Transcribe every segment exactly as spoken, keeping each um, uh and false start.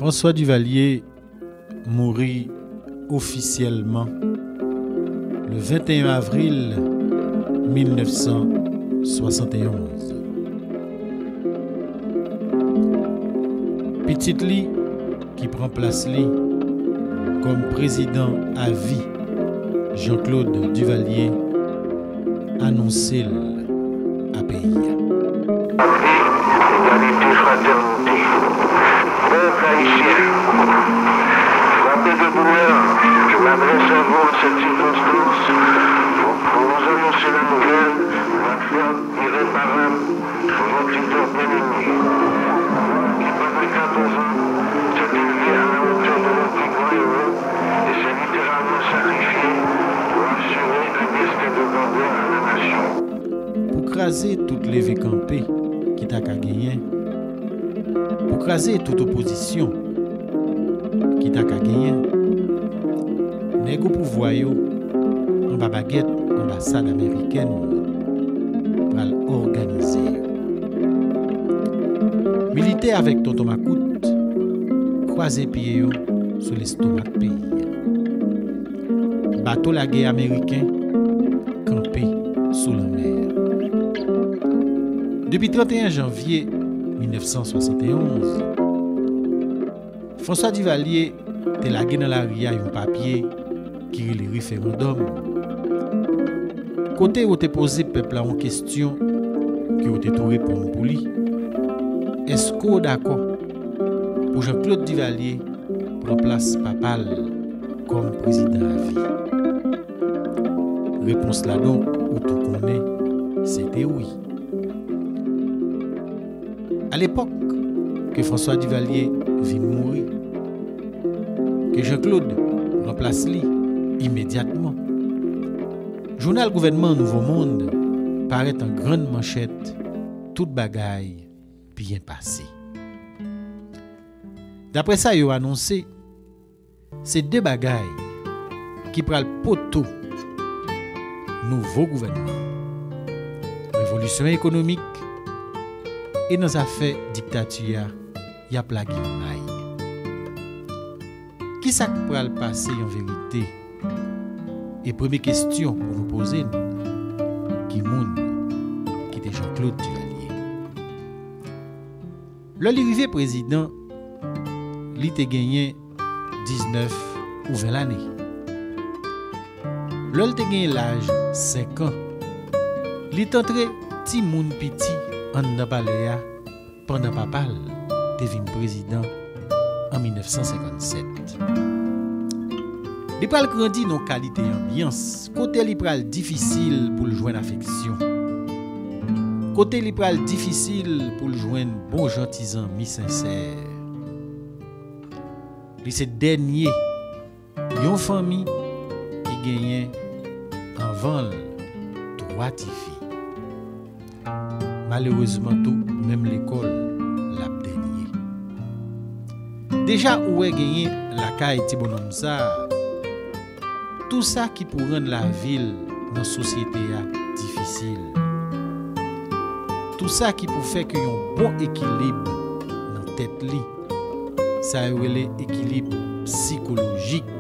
François Duvalier mouri ofisyèlman le vingt et un avril mille neuf cent soixante et onze. Pitit li ki pran plas li kòm prezidan avi, Jean-Claude Duvalier, anonse l a peyi a. Patri, egalite, fratènite. Pèp ayisyen, frape de doulè, je m'adresse à vous en cette circonstance pour, pour vous annoncer la nouvelle, la perte irréparable de votre leader bien-aimé. Qui pendant quatorze ans s'est élevé à la hauteur de nos plus grands héros et s'est littéralement sacrifié pour assurer un destin de grandeur à la nation. Pou kraze tout leve kanpe ki ta ka genyen, pou kraze tout opozisyon ki ta ka genyen, nèg o pouvwa yo, anba bagèt anbasad amerikèn, pral òganize yo. Militè avèk tonton makout kwaze pye yo sou lestomak peyi a. Bato lagè ameriken kanpe sou lanmè a. Depi trannteyen janvye mil nèf san swasanteonz, François Duvalier te lage nan lari a yon papye ki rele referandòm, kote yo te poze pèp la yon kesyon ke yo te tou reponn pou li: èske w dakò pou Jean-Claude Duvalier pran plas papa l kòm prezidan avi? Repons la donk, ou tou konnen, se te wi. Alepòk ke François Duvalier vin mouri, ke Jean-Claude pran plas li imedyatman, jounal gouvènman Nouvo Mond parèt an grann manchèt: tout bagay byen pase. Daprè sa yo anonse, se de bagay ki pral poto nouvo gouvènman: revolisyon ekonomik, e nan zafè diktati a, y ap lage yon may. Kisa k pral pase an verite? E premye kesyon pou nou poze n, ki moun ki te Jean-Claude Duvalier? Lè li rive prezidan, li te genyen diznèf ou ven lane. Lè l te genyen laj senk an, li t antre timoun piti anndan palè a pandan papa l te vin prezidan an mil nèf san senkannsèt. Li pral grandi nan yon kalite anbyans kote li pral difisil pou l jwenn afeksyon, kote li pral difisil pou l jwenn bon jan ti zanmi sensè. Li se dènye yon fanmi ki genyen anvan l twa tifi. Malerezman tou, menm lekòl, l ap dènye. Deja ou wè genyen lakay ti bonnonm sa a, tou sa ki pou rann lavi l nan sosyete a difisil. Tou sa ki pou fè ke yon bon ekilib nan tèt li, sa yo rele ekilib sikolojik,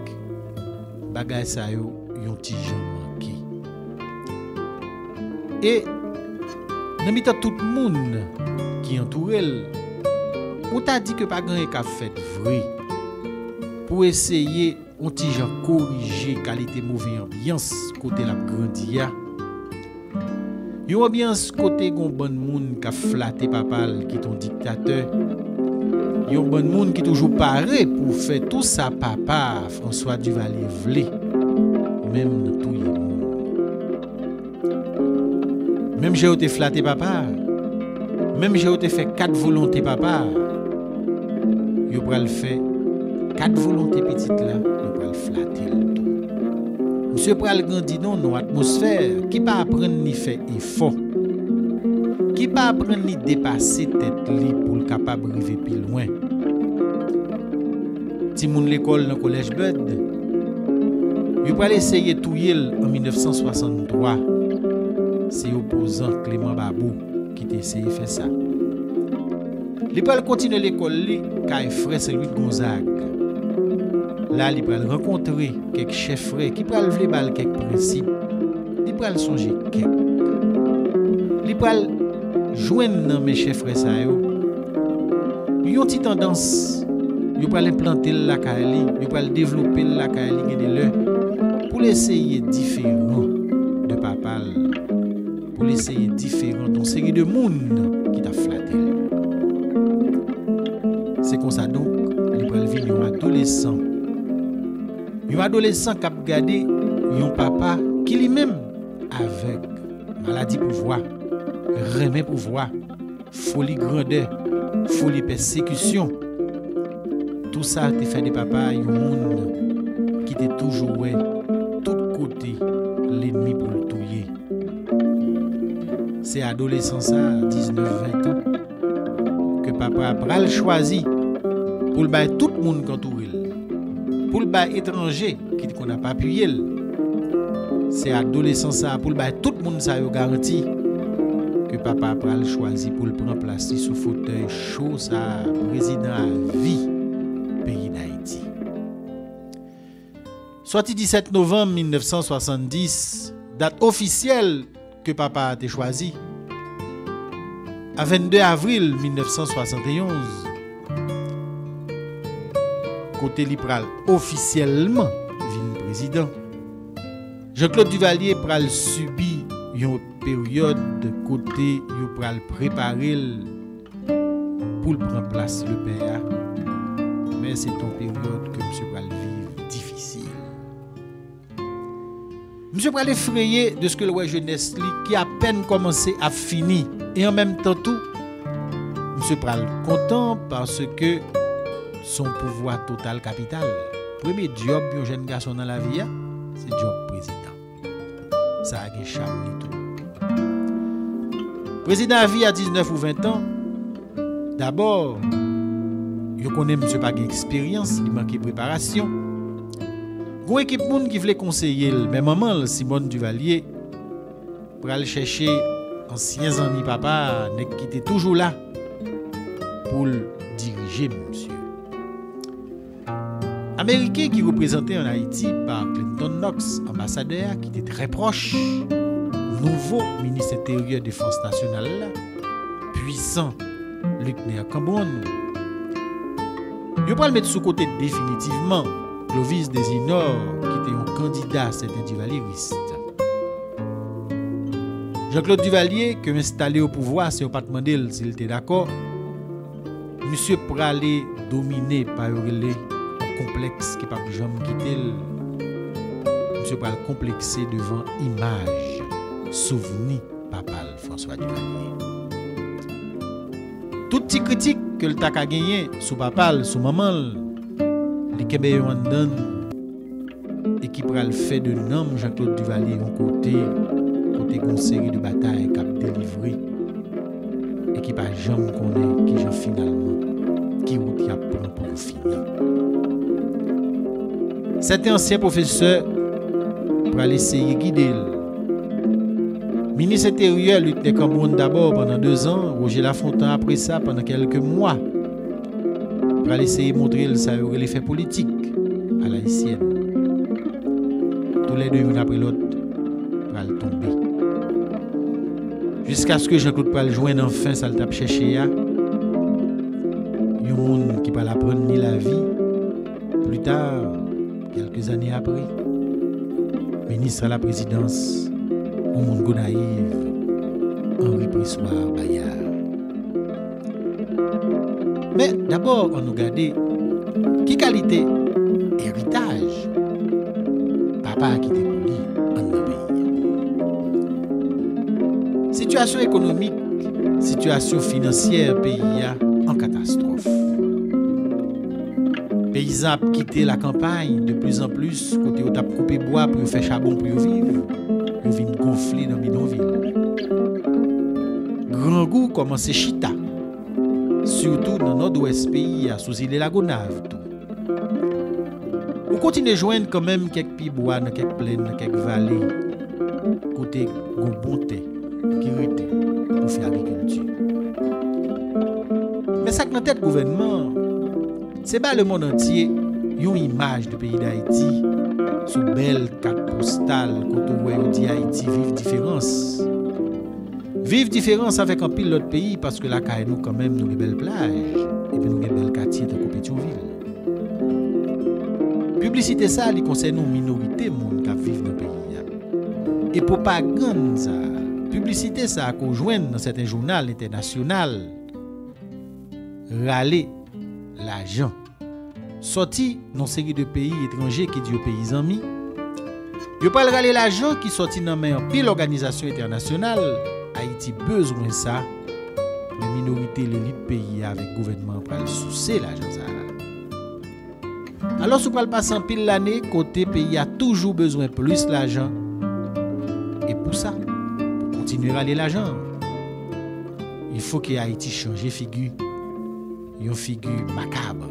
bagay sa yo yon ti jan manke. E nan mitan tout moun ki antoure l, ou ta di ke pa gen anyen k ap fèt vre pou eseye yon ti jan korije kalite move anbyans kote l ap grandi a. Yon anbyans kote gon bann moun k ap flate papa l ki t on diktatè. Yon bann moun ki toujou pare pou fè tou sa papa François Duvalier vle, menm nan touye moun. Menm jan yo te flate papa a, menm jan yo te fè kat volonte papa a, yo pral fè kat volonte pitit la, yo pral flate l tou. Misye pral grandi nan yon atmosfè ki pa aprann li fè efò, ki pa aprann li depase tèt li pou l kapab rive pi lwen. Timoun lekòl nan Kolèj Bud, yo pral eseye touye l an mil nèf san swasanntwa. Se opozan Clément Babo ki te eseye fè sa. Li pral kontinye lekòl li kay frè Saint Louis Gonzague. La, li pral rankontre kèk chèf frè ki pral vle ba l kèk prensip. Li pral sonje kèk. Li pral jwenn nan men chèf frè sa yo yon ti tandans yo pral enplante l lakay li, yo pral devlope l lakay li gen de lè pou l eseye diferan de papa l, pou l eseye diferan de yon seri de moun ki t ap flatel. Se konsa donk, li pral vin yon adolesan. Yon adolesan k ap gade yon papa ki li menm avèg, maladi pouvwa, renmen pouvwa, foli grandè, foli pèsekisyon. Tou sa te fè de papa a yon moun ki te toujou wè tout kote lènmi pou l touye. Se adolesan sa, diznèf, ven tan, ke papa a pral chwazi pou l bay tout moun k antoure l, pou l bay etranje ki te konn ap apiye l. Se adolesan sa pou l bay tout moun sa yo garanti ke papa a pral chwazi pou l pran plas li sou fotèy cho sa, prezidan a vi peyi Dayiti. Sòti disèt novanm mil nèf san swasanndis, dat ofisyèl ke papa a te chwazi, a vennde avril mil nèf san swasann e onz, kote li pral ofisyèlman vin prezidan, Jean-Claude Duvalier pral sibi yon peryòd kote yo pral prepare l pou l pran plas lepè a. Men se t on peryòd ke misye pral viv difisil. Misye pral efreye deske l wè jenès li ki apèn kòmanse ap fini. E an menm tan tou, misye pral kontan paske se yon pouvwa total kapital. Premye djòb yon jèn gason nan lavi a, se djòb prezidan. Sa a gen cham li tou. Prezidan a vi a diznèf ou ven tan, dabò, yo konnen misye pa gen eksperyans, li manke preparasyon. Gon ekip moun ki vle konseye l, men manman l, Simone Duvalier, pral chèche ansyen zanmi papa a, nèg ki te toujou la pou l dirije misye. Ameriken ki reprezante ann Ayiti pa Clinton Knox, anbasadè a ki te trè pwòch nouvo minis enteryè defans nasyonal la, pwisan Luckner Cambronne, yo pral met sou kote definitivman Clovis Désinor, ki te yon kandida sèten divalyeris. Jean-Claude Duvalier, ke yo enstale o pouvwa san yo pa t mande l si l te dakò, misye prale domine pa yo rele yon konplèks ki p ap janm kite l. Misye pral konplekse devan imaj, souvni papa l, François Duvalier. Tout ti kritik ke l ta ka genyen sou papa l, sou manman l, li kenbe yo anndan l e ki pral fè de nanm Jean-Claude Duvalier yon kote, kote gen yon seri de batay k ap delivre e ki pa janm konnen kijan finalman, ki wout y ap pran pou yo fini. Sèten ansyen pwofesè pral eseye gide l. Minis enteryè Luckner Cambronne dabò pandan dezan, Roger Lafontant apre sa pandan kèlke mwa, pral eseye montre l sa yo rele fè politik alayisyèn. Toulède youn apre lòt pral tonbe. Jiskaske Jean-Claude pral jwenn anfen sa l t ap chèche a, yon moun ki pral aprann li lavi. Pli ta, kèlke zane apre, minis a la prezidans, yon moun Gonayiv, Henri Pressoir Bayard. Men, dabò, ann nou gade ki kalite eritaj papa a kite pou li anndan peyi a. Sitiyasyon ekonomik, sitiyasyon finansyè peyi a an katastwòf. Peyizan ap kite lakanpay de plis an plis, kote yo t ap koupe bwa pou yo fè chabon pou yo viv, yo vin gonfle nan bidonvil. Grangou kòmanse chita, sitou nan nòdwès peyi a, sou zile Lagonav tou. Ou kontinye jwenn kanmenm kèk pyebwa nan kèk plèn, nan kèk vale, kote gon bon tè ki rete pou fè agrikilti. Men Sa k nan tèt gouvènman an, se ba lemonn antye yon imaj de peyi Dayiti sou bèl kat postal kote w wè yo di Ayiti viv diferans. Viv diferans avèk anpil lòt peyi, paske lakay nou kanmenm nou gen bèl plaj, epi nou gen bèl katye tankou Petyonvil. Piblisite sa a, li konsène yon minorite moun k ap viv nan peyi a. E pwopagann sa a, piblisite sa a ke w jwenn nan sèten jounal entènasyonal, rale lajan sòti nan seri de peyi etranje ki di yo peyi zanmi. Yo pral rale lajan ki sòti nan men anpil òganizasyon entènasyonal. Ayiti bezwen sa, men minorite lelit peyi a avèk gouvènman an pral souse lajan sa a. Alòs, ou pral pase anpil lane kote peyi a toujou bezwen plis lajan. E pou sa, pou kontinye rale lajan an, il faut que Ayiti chanje figi, yon figi makab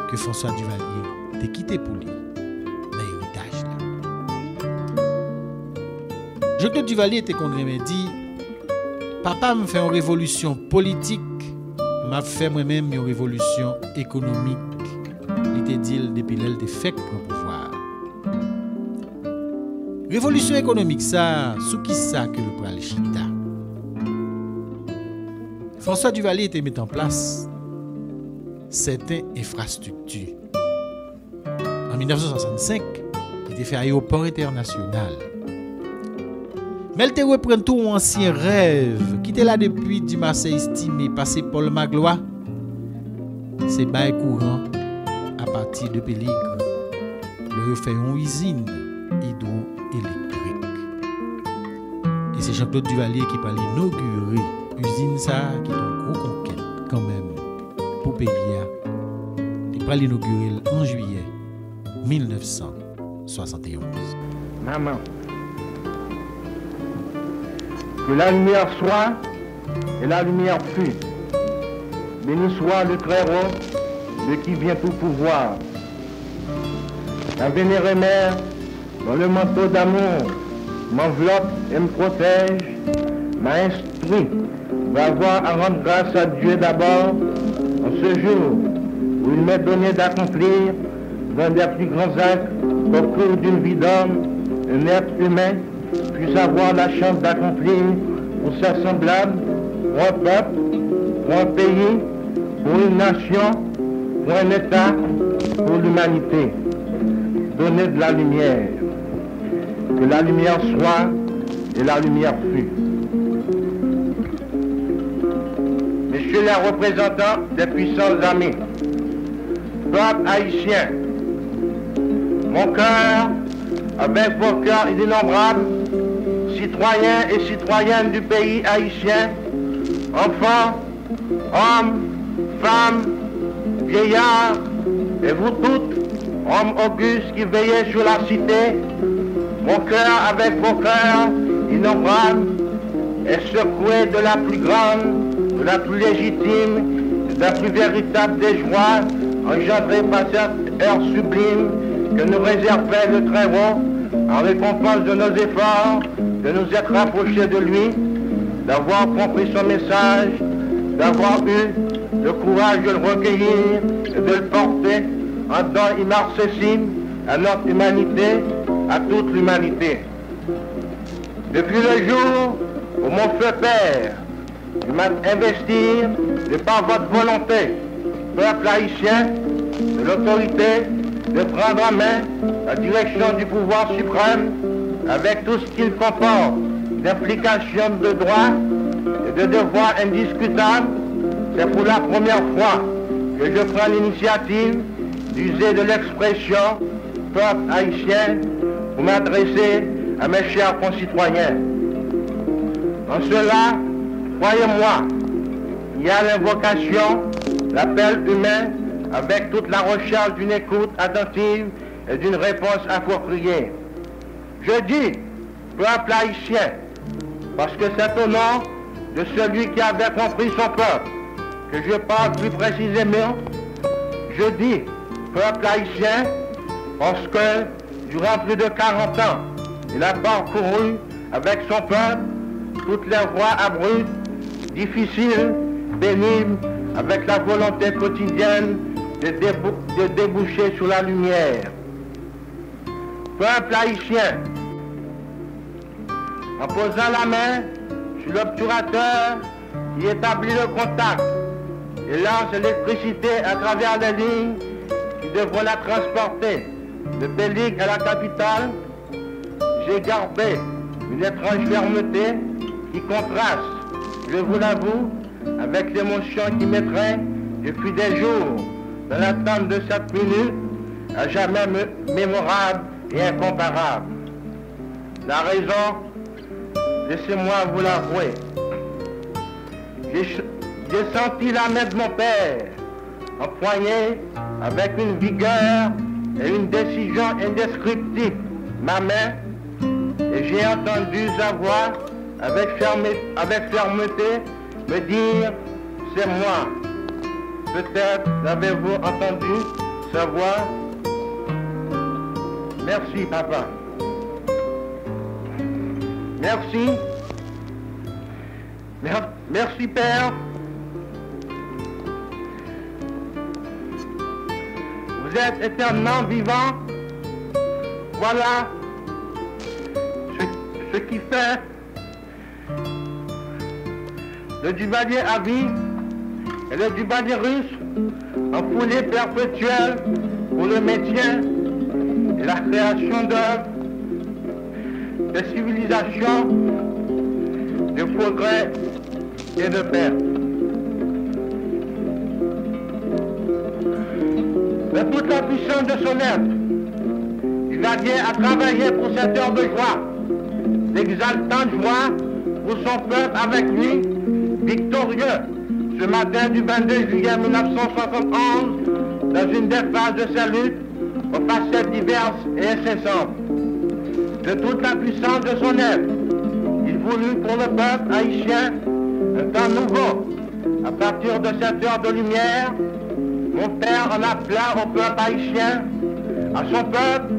ke François Duvalier te kite pou li nan eritaj la. Jean-Claude Duvalier te konn renmen di, "Papa m fè yon revolisyon politik, m ap fè mwen menm yon revolisyon ekonomik." Li te di l depi lè l te fèk pran pouvwa a. Revolisyon ekonomik sa a, sou ki sa ke l pral chita? François Duvalier te met an plas sèten enfrastrikti. An mil nèf san swasannsenk, li te fè ayewopò entènasyonal. Men l te reprann tou yon ansyen rèv ki te la depi Dumarsais Estimé pase Paul Magloire, se bay kouran apati de Pelig, lè yo fè yon izin idwoelektrik. E se Jean-Claude Duvalier ki pral inogire izin sa a, ki te yon gwo konkèt kanmenm pou peyi a. Li pral inogire l an jiyè mil nèf san swasanteonz. Maman, que la lumière soit et la lumière fut. Béni soit le Très-Haut, de qui vient tout pouvoir. La vénérée mère, dont le manteau d'amour m'enveloppe et me protège, m'a instruit d'avoir à rendre grâce à Dieu d'abord en ce jour où il m'est donné d'accomplir l'un des plus grands actes qu'au cours d'une vie d'homme, un être humain puisse avoir la chance d'accomplir pour ses semblables, pour un peuple, pour un pays, pour une nation, pour un État, pour l'humanité. Donner de la lumière. Que la lumière soit et la lumière fut. Messieurs les représentants des puissances amies, peuple haïtien, mon cœur avec vos cœurs innombrables, citoyens et citoyennes du pays haïtien, enfants, hommes, femmes, vieillards, et vous toutes, hommes augustes qui veillez sur la cité, mon cœur avec vos cœurs innombrables est secoué de la plus grande, de la plus légitime, de la plus véritable des joies engendrées par cette heure sublime que nous réservait le Très-Haut en récompense de nos efforts de nous être rapprochés de lui, d'avoir compris son message, d'avoir eu le courage de le recueillir et de le porter en don inaccessible à notre humanité, à toute l'humanité. Depuis le jour où mon feu père, il m'a investi de par votre volonté, peuple haïtien, de l'autorité de prendre en main la direction du pouvoir suprême avec tout ce qu'il comporte d'implications de droits et de devoirs indiscutables, c'est pour la première fois que je prends l'initiative d'user de l'expression peuple haïtien pour m'adresser à mes chers concitoyens. En cela, croyez-moi, il y a l'invocation, l'appel humain, avec toute la recherche d'une écoute attentive et d'une réponse appropriée. Je dis, peuple haïtien, parce que c'est au nom de celui qui avait compris son peuple que je parle plus précisément. Je dis, peuple haïtien, parce que durant plus de quarante ans, il a parcouru avec son peuple toutes les voies abruptes, difficiles, pénibles, avec la volonté quotidienne de débou-, de déboucher sur la lumière. Peuple haïtien, en posant la main sur l'obturateur qui établit le contact et lance l'électricité à travers les lignes qui devront la transporter de Pelig à la capitale, j'ai gardé une étrange fermeté qui contraste, je vous l'avoue, avec l'émotion qui m'étreint depuis des jours dans l'attente de cette minute à jamais mé-, mémorable et incomparable. La raison, laissez-moi vous l'avouer. J'ai ch-, j'ai senti la main de mon père empoigner avec une vigueur et une décision indescriptibles ma main, et j'ai entendu sa voix avec ferme-, avec fermeté me dire : « C'est moi. » Peut-être l'avez-vous entendu, sa voix. Merci, papa. Merci. Mer-, merci, Père. Vous êtes éternellement vivant. Voilà ce, ce qui fait le Duvalier à vie et le Duvalier russe en foulée perpétuelle pour le maintien et la création d'œuvres de civilisation, de progrès et de paix. De toute la puissance de son être, Duvalier a travaillé pour cette heure de joie, d'exaltante joie pour son peuple avec lui, victorieux, ce matin du vingt-deux juillet mille neuf cent soixante et onze, dans une des phases de sa lutte, aux facettes diverses et incessantes. De toute la puissance de son être, il voulut pour le peuple haïtien un temps nouveau. À partir de cette heure de lumière, mon père en appela au peuple haïtien, à son peuple,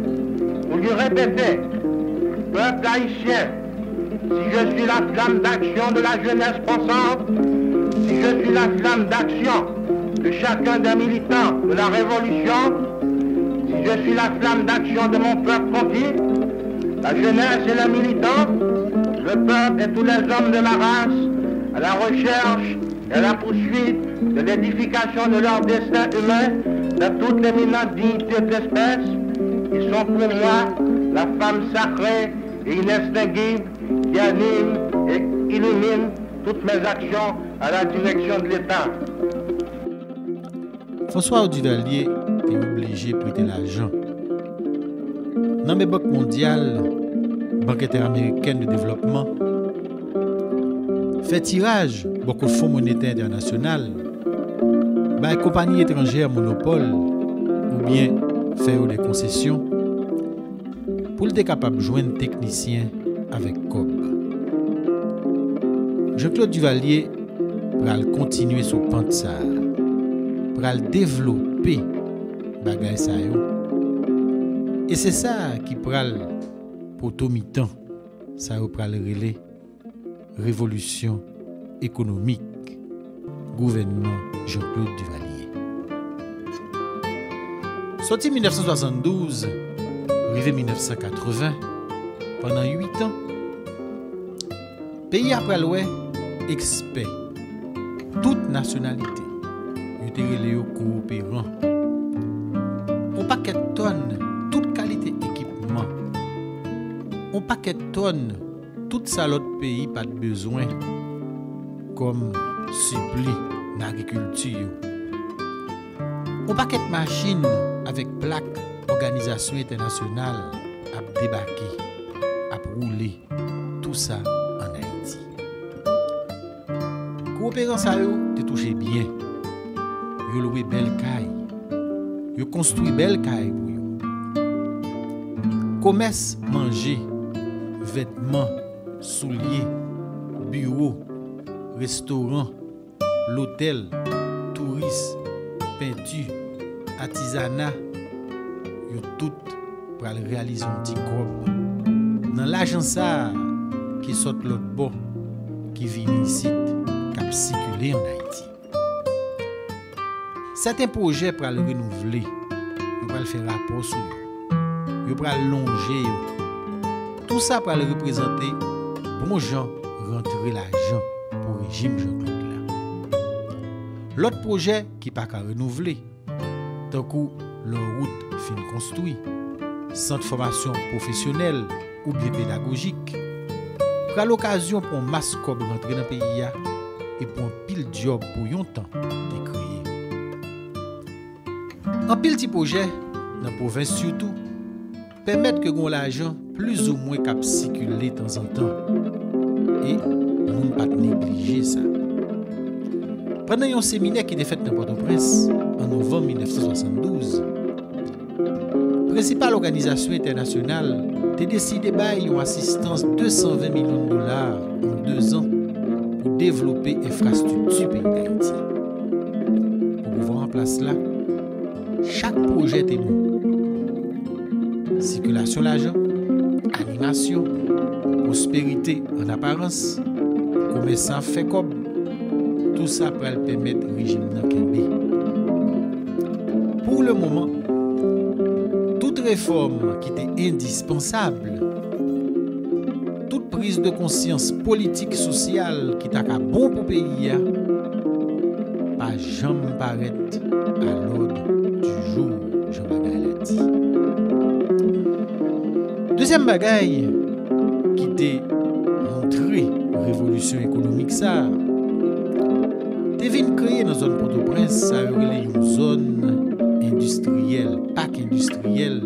pour lui répéter : « Peuple haïtien, si je suis la flamme d'action de la jeunesse pensante, si je suis la flamme d'action de chacun des militants de la Révolution, si je suis la flamme d'action de mon peuple conquis, la jeunesse et les militants, le peuple et tous les hommes de ma race, à la recherche et à la poursuite de l'édification de leur destin humain dans toute l'éminente dignité de l'espèce, ils sont pour moi la flamme sacrée et inextinguible qui anime et illumine toutes mes actions à la direction de l'État. » François Duvalier te oblije prete lajan. Nan men Bank Mondyal, Bank Entèamerikèn de Devlòpman, fè tiraj bò kot Fon Monetè Entènasyonal, bay konpayi etranjè monopòl oubyen fè yo de konsesyon pou l te kapab jwenn teknisyen avèk kòb. Jean-Claude Duvalier pral kontinye sou pant sa a, pral devlope bagay sa yo. E se sa ki pral poto mitan sa yo pral rele revolisyon ekonomik gouvènman Jean-Claude Duvalier. Soti mil nèf san swasanndouz rive mil nèf san katreven, pandan uit an, peyi a pral wè ekspè tout nasyonalite, yo te rele yo kooperan. On pakèt tòn tout kalite ekipman, on pakèt tòn tout sa lòt peyi pa t bezwen kòm sipli nan agrikilti yo. On pakèt machin avèk plak òganizasyon entènasyonal ap debake, ap woule, tou sa ann Ayiti. Kooperan sa yo te touche byen. Yo lwe bèl kay. Yo konstwi bèl kay pou yo. Komès manje, vètman, soulye, biwo, restoran, lotèl, touris, penti, atizana, yo tout pral reyalize yon ti kòb nan lajan sa a ki sot lòt bò, ki vini isit, k ap sikile ann Ayiti. Sèten pwojè pral renouvle, yo pral fè rapò sou yo, yo pral lonje yo. Tou sa pral reprezante bon jan rantre lajan pou rejim Jean-Claude la. Lòt pwojè ki pa ka renouvle, tankou lè wout fin konstwi, sant fòmasyon pwofesyonèl oubyen pedagojik, pral okazyon pou yon mas kòb rantre nan peyi a e pou anpil djòb pou yon tan te kreye. Anpil ti pwojè, nan pwovens sitou, pèmèt ke gen yon lajan plizoumwen k ap sikile tanzantan, e moun pa t neglije sa. Pandan yon seminè ki te fèt nan Pòtoprens an novanm mil nèf san swasanndouz, prensipal òganizasyon entènasyonal te deside bay yon asistans de san ven milyon dola an de zan pou devlope enfrastrikti peyi Dayiti. Pou pouvwa an plas la, chak pwojè te bon. Sikilasyon lajan, animasyon, pwosperite an aparans, komèsan ap fè kòb, tou sa pral pèmèt rejim nan kenbe. Pou le moman, tout refòm ki te endispansab, tout priz de konsyans politik, sosyal ki ta ka bon pou peyi a, pa janm parèt à l'ordre du jour, jan bagay la di. Dezyèm bagay ki te montre revolisyon ekonomik sa a, te vin kreye nan zòn Pòtoprens, sa yo rele yon zòn endistriyèl, pak endistriyèl,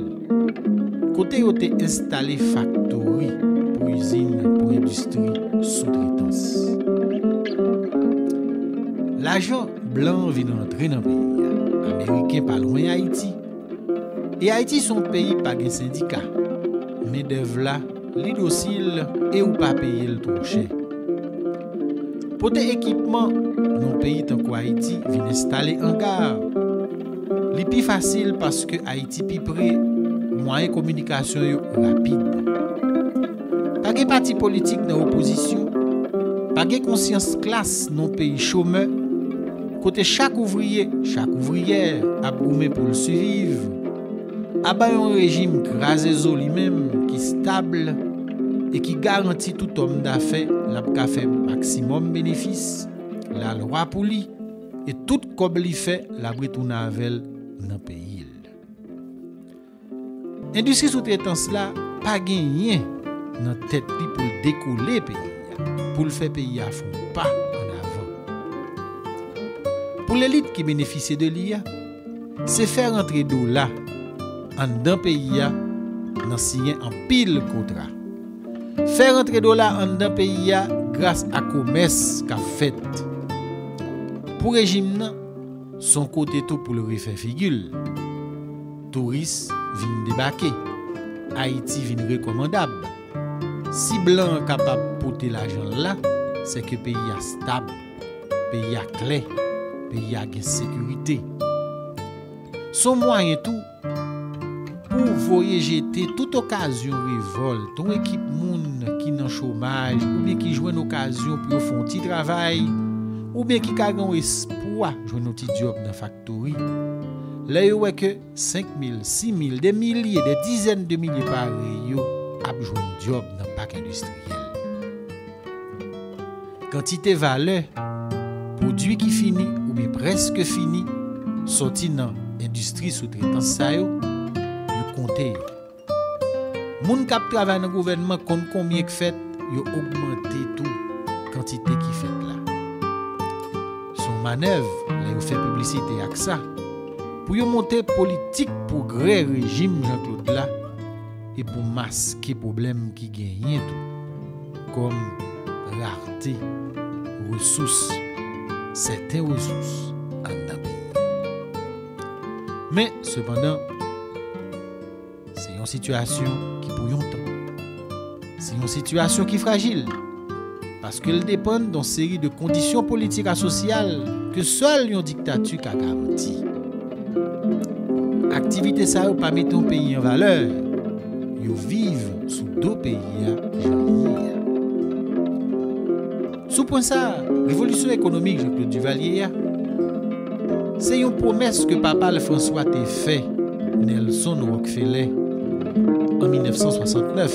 kote yo te enstale faktori pou izin, pou endistri soutretans. Lajan blan vin rantre nan peyi a. Ameriken pa lwen Ayiti. E Ayiti se yon peyi pa gen sendika. Mendèv la, li dosil e ou pa peye l twò chè. Pote ekipman nan yon peyi tankou Ayiti vin enstale anga. Li pi fasil paske Ayiti pi pre, mwayen kominikasyon yo rapid. Pa gen pati politik nan opozisyon, pa gen konsyans klas nan yon peyi chomè, kote chak ouvriye, chak ouvriyè ap goumen pou l siviv, anba yon rejim kraze zo li menm ki stab e ki garanti tout òm dafè l ap ka fè maksimòm benefis, lalwa pou li, e tout kòb li fè l ap retounen avè l nan peyi l. Endistri soutretans la pa genyen nan tèt li pou l dekole peyi a, pou l fè peyi a fè yon pa ann avan. Pou lelit ki benefisye de li a, se fè rantre dola anndan peyi a nan siyen anpil kontra. Fè rantre dola anndan peyi a gras a komès k ap fèt. Pou rejim nan, se yon kote tou pou l refè figi l. Touris vin debake. Ayiti vin rekòmandab. Si blan an kapab pote lajan l la, se ke peyi a stab, peyi a klè, peyi a gen sekirite. Se yon mwayen tou pou voye jete tout okazyon revòlt yon ekip moun ki nan chomaj oubyen ki jwenn okazyon pou yo fè yon ti travay, oubyen ki ka gen yon espwa jwenn yon ti djòb nan faktori. Lè yo wè ke senk mil, sis mil, de milye, de dizèn de milye parèy yo ap jwenn djòb nan pak endistriyèl. Kantite valè pwodui ki fini oubyen prèske fini sòti nan endistri soutretans sa yo, yo konte yo. Moun k ap travay nan gouvènman konn konbyen k fèt, yo ogmante tou kantite ki fèt la. Se yon manèv lè yo fè piblisite ak sa, pou yo montre politik pwogrè rejim Jean-Claude la, e pou maske pwoblèm ki genyen tou, kòm rarte resous, sèten resous anndan peyi a. Men, sepandan, se yon sitiyasyon ki pou yon tan. Se yon sitiyasyon ki frajil, paske l depann d yon seri de kondisyon politik a sosyal ke sèl yon diktati ka garanti. Aktivite sa yo pa mete yon peyi an valè, yo viv sou do peyi a jan li ye a. Sou pwen sa a, revolisyon ekonomik Jean-Claude Duvalier a Se yon pwomès ke papa l François te fè Nelson Rockefeller an mil nèf san swasannnèf.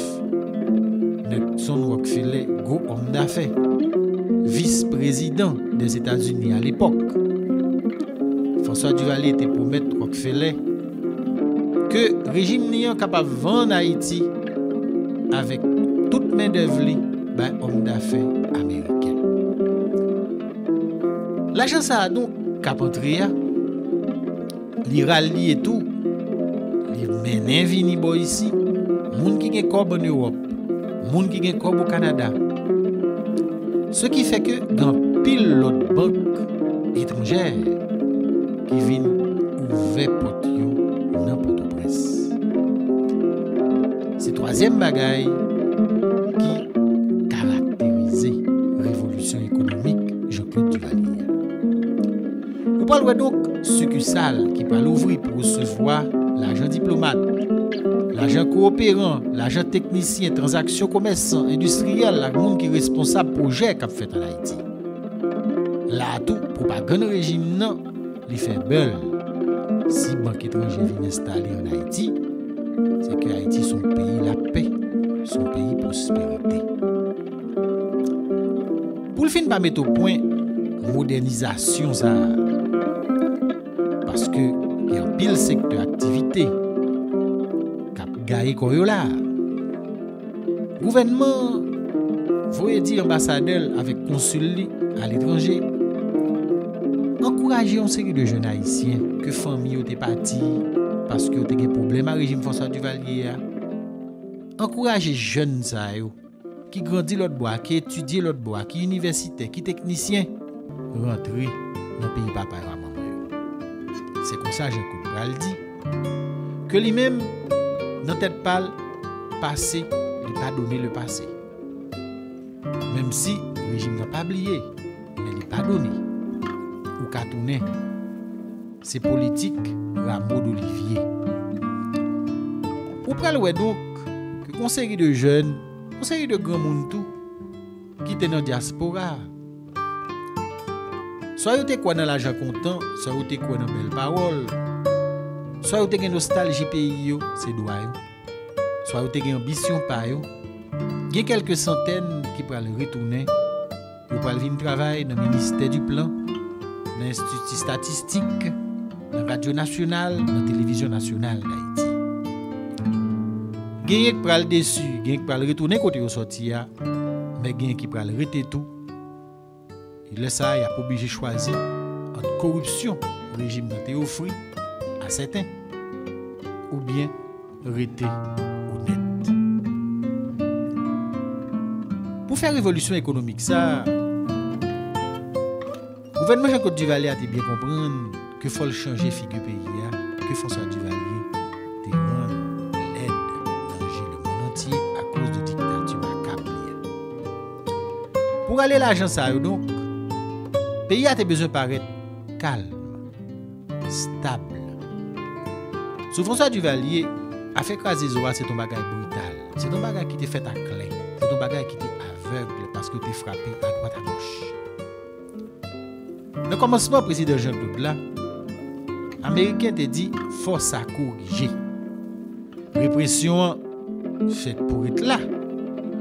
Nelson Rockefeller, gwo òm dafè, vis prezidan dèzetazini alepòk. François Duvalier te pwomèt Rockefeller ke rejim li an kapab vann Ayiti avèk tout mendèv li bay òm dafè ameriken. Lajan sa a donk k ap antre a, li ralye tou, li mennen vini bò isi, moun ki gen kòb ann Ewòp, moun ki gen kòb o Kanada. Se ki fè ke gen anpil lòt bank etranjè ki vin ouvè pòt yo nan Pòtoprens. Se twazyèm bagay ki karakterize revolisyon ekonomik Jean-Claude Duvalier a. Ou pral wè donk sikisal ki pral ouvri pou resevwa lajan diplomat, lajan kowoperan, lajan teknisyen, tranzaksyon komèsan, endistriyèl ak moun ki responsab pwojè k ap fèt ann Ayiti. La a tou, pwopagann rejim nan, li fè buzz. Si bank etranje vin enstale ann Ayiti, se ke Ayiti se yon peyi lapè, se yon peyi pwosperite. Pou l fin pa met o pwen modènizasyon sa a, paske gen anpil sektè aktivite k ap gaye kò yo la a. Gouvènman an voye di anbasadè l avèk konsil li aletranje ankouraje yon seri de jèn ayisyen ke fanmi yo te pati paske yo te gen pwoblèm ak rejim François Duvalier a. Ankouraje jèn sa yo ki grandi lòt bò a, ki etidye lòt bò a, ki inivèsitè, ki teknisyen, rantre nan peyi papa yo a manman yo. Se konsa Jean-Claude pral di ke li menm, nan tèt pa l, pase, li padone le pase. Menm si rejim nan pa bliye, men li padone. Ou ka tounen. Se politik Rameau d'Olivier. Ou pral wè donk ke gon seri de jèn, gon seri de granmoun tou, ki te nan dyaspora a. Swa yo te kwè nan lajan kontan, swa yo te kwè nan bèl pawòl, swa yo te gen nostalji peyi yo, se dwa yo. Swa yo te gen anbisyon pa yo. Gen kèlke santèn ki pral retounen, yo pral vin travay nan ministè di plan, nan enstiti estatistik, nan radyo nasyonal, nan televizyon nasyonal Dayiti. Genyen k pral desi, genyen k pral retounen kote yo sòti a, men genyen ki pral rete tou. E lè sa a, y ap oblije chwazi ant koripsyon rejim nan te ofri a sèten, oubyen rete onèt. Pou fè revolisyon ekonomik sa a, gouvènman Jean-Claude Duvalier a te byen konprann ke fò l chanje figi peyi a, ke François Duvalier te rann lèd nan je lemonn antye akoz de diktati makab li a. Pou rale lajan sa yo donk, peyi a te bezwen parèt kalm, stab. Sou François Duvalier, afè kraze zo a se t on bagay brital, se t on bagay ki te fèt a klè, se t on bagay ki te avèg paske yo te frape adwat agòch. Nan kòmansman prezidan Jean-Claude la, Ameriken te di fò sa korije. Represyon an fèt pou ret la,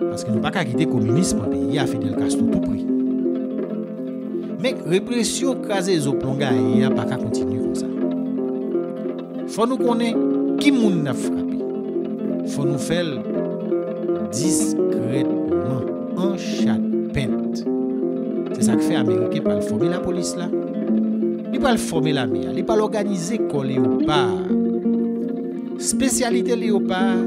paske nou pa ka kite kominis pran peyi a, Fidel Castro tou pre. Men represyon kraze zo plon gaye a pa ka kontinye konsa. Fò nou konnen ki moun n ap frape. Fò nou fè l diskrètman, an chat pent. Se sa k fè Ameriken pral fòme lapolis la. Li pral fòme lame a. Li pral òganize kò leyopa a. Espesyalite leyopa a,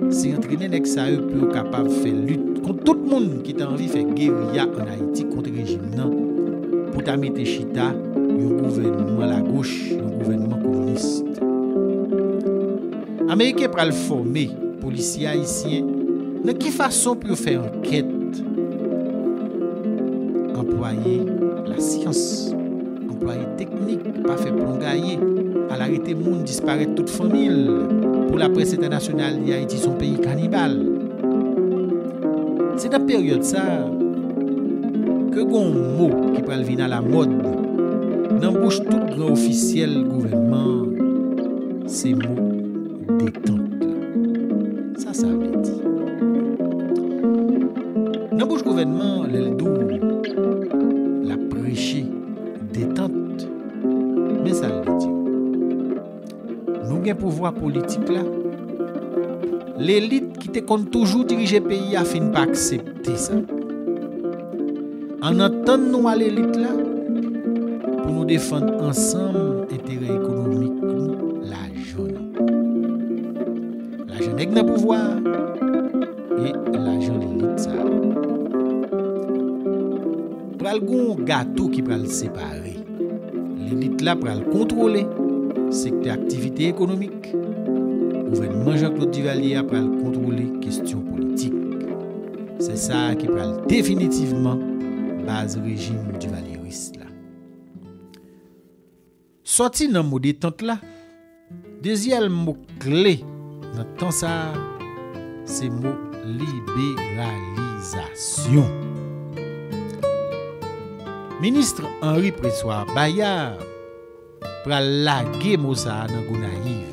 se antrene nèg sa yo pou yo kapab fè lit kont tout moun ki ta anvi fè geriya ann Ayiti kont rejim nan, pou ta mete chita yon gouvènman lagoch, yon gouvènman kominis. Ameriken pral fòme polisye ayisyen nan ki fason pou yo fè ankèt, anplwaye lasyans, anplwaye teknik, pa fè plon gaye, al arete moun, disparèt tout fanmi l, pou laprès entènasyonal di Ayiti se yon peyi kanibal. Se nan peryòd sa a ke gon mo ki pral vin alamòd Nan bouch tout gran ofisyèl gouvènman an, se mo detant la. Sa sa vle di? Nan bouch gouvènman an, lè l di w l ap preche detant, men sa l vle di w. Nou gen pouvwa politik la. Lelit ki te konn toujou dirije peyi a fin pa aksepte sa. Ann antann nou a lelit la pou nou defann ansanm enterè ekonomik nou, lajan nou. Lajan nèg nan pouvwa a e lajan lelit sa a. Pral gen yon gato ki pral separe. Lelit la pral kontwole sektè aktivite ekonomik. Gouvènman Jean-Claude Duvalier a pral kontwole kesyon politik. Se sa ki pral definitivman baz rejim divalyeris la. Sòti nan mo detant la, dezyèm mo kle nan tan sa a, se mo liberalizasyon. Minis Henri Pressoir Bayard pral lage mo sa a nan Gonayiv.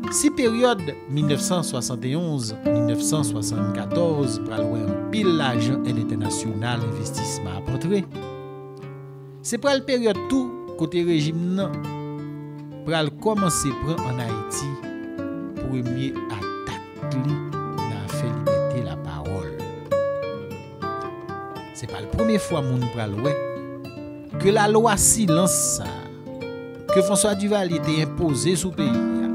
Si peryòd mil nèf san swasann e onz, mil nèf san swasann katòz pral wè anpil lajan èd entènasyonal envestisman ap antre, se pral peryòd tou kote rejim nan pral kòmanse pran ann Ayiti premye atak li nan afè libète lapawòl. Se pa l premye fwa moun pral wè ke lalwa silans sa a ke François Duvalier te enpoze sou peyi a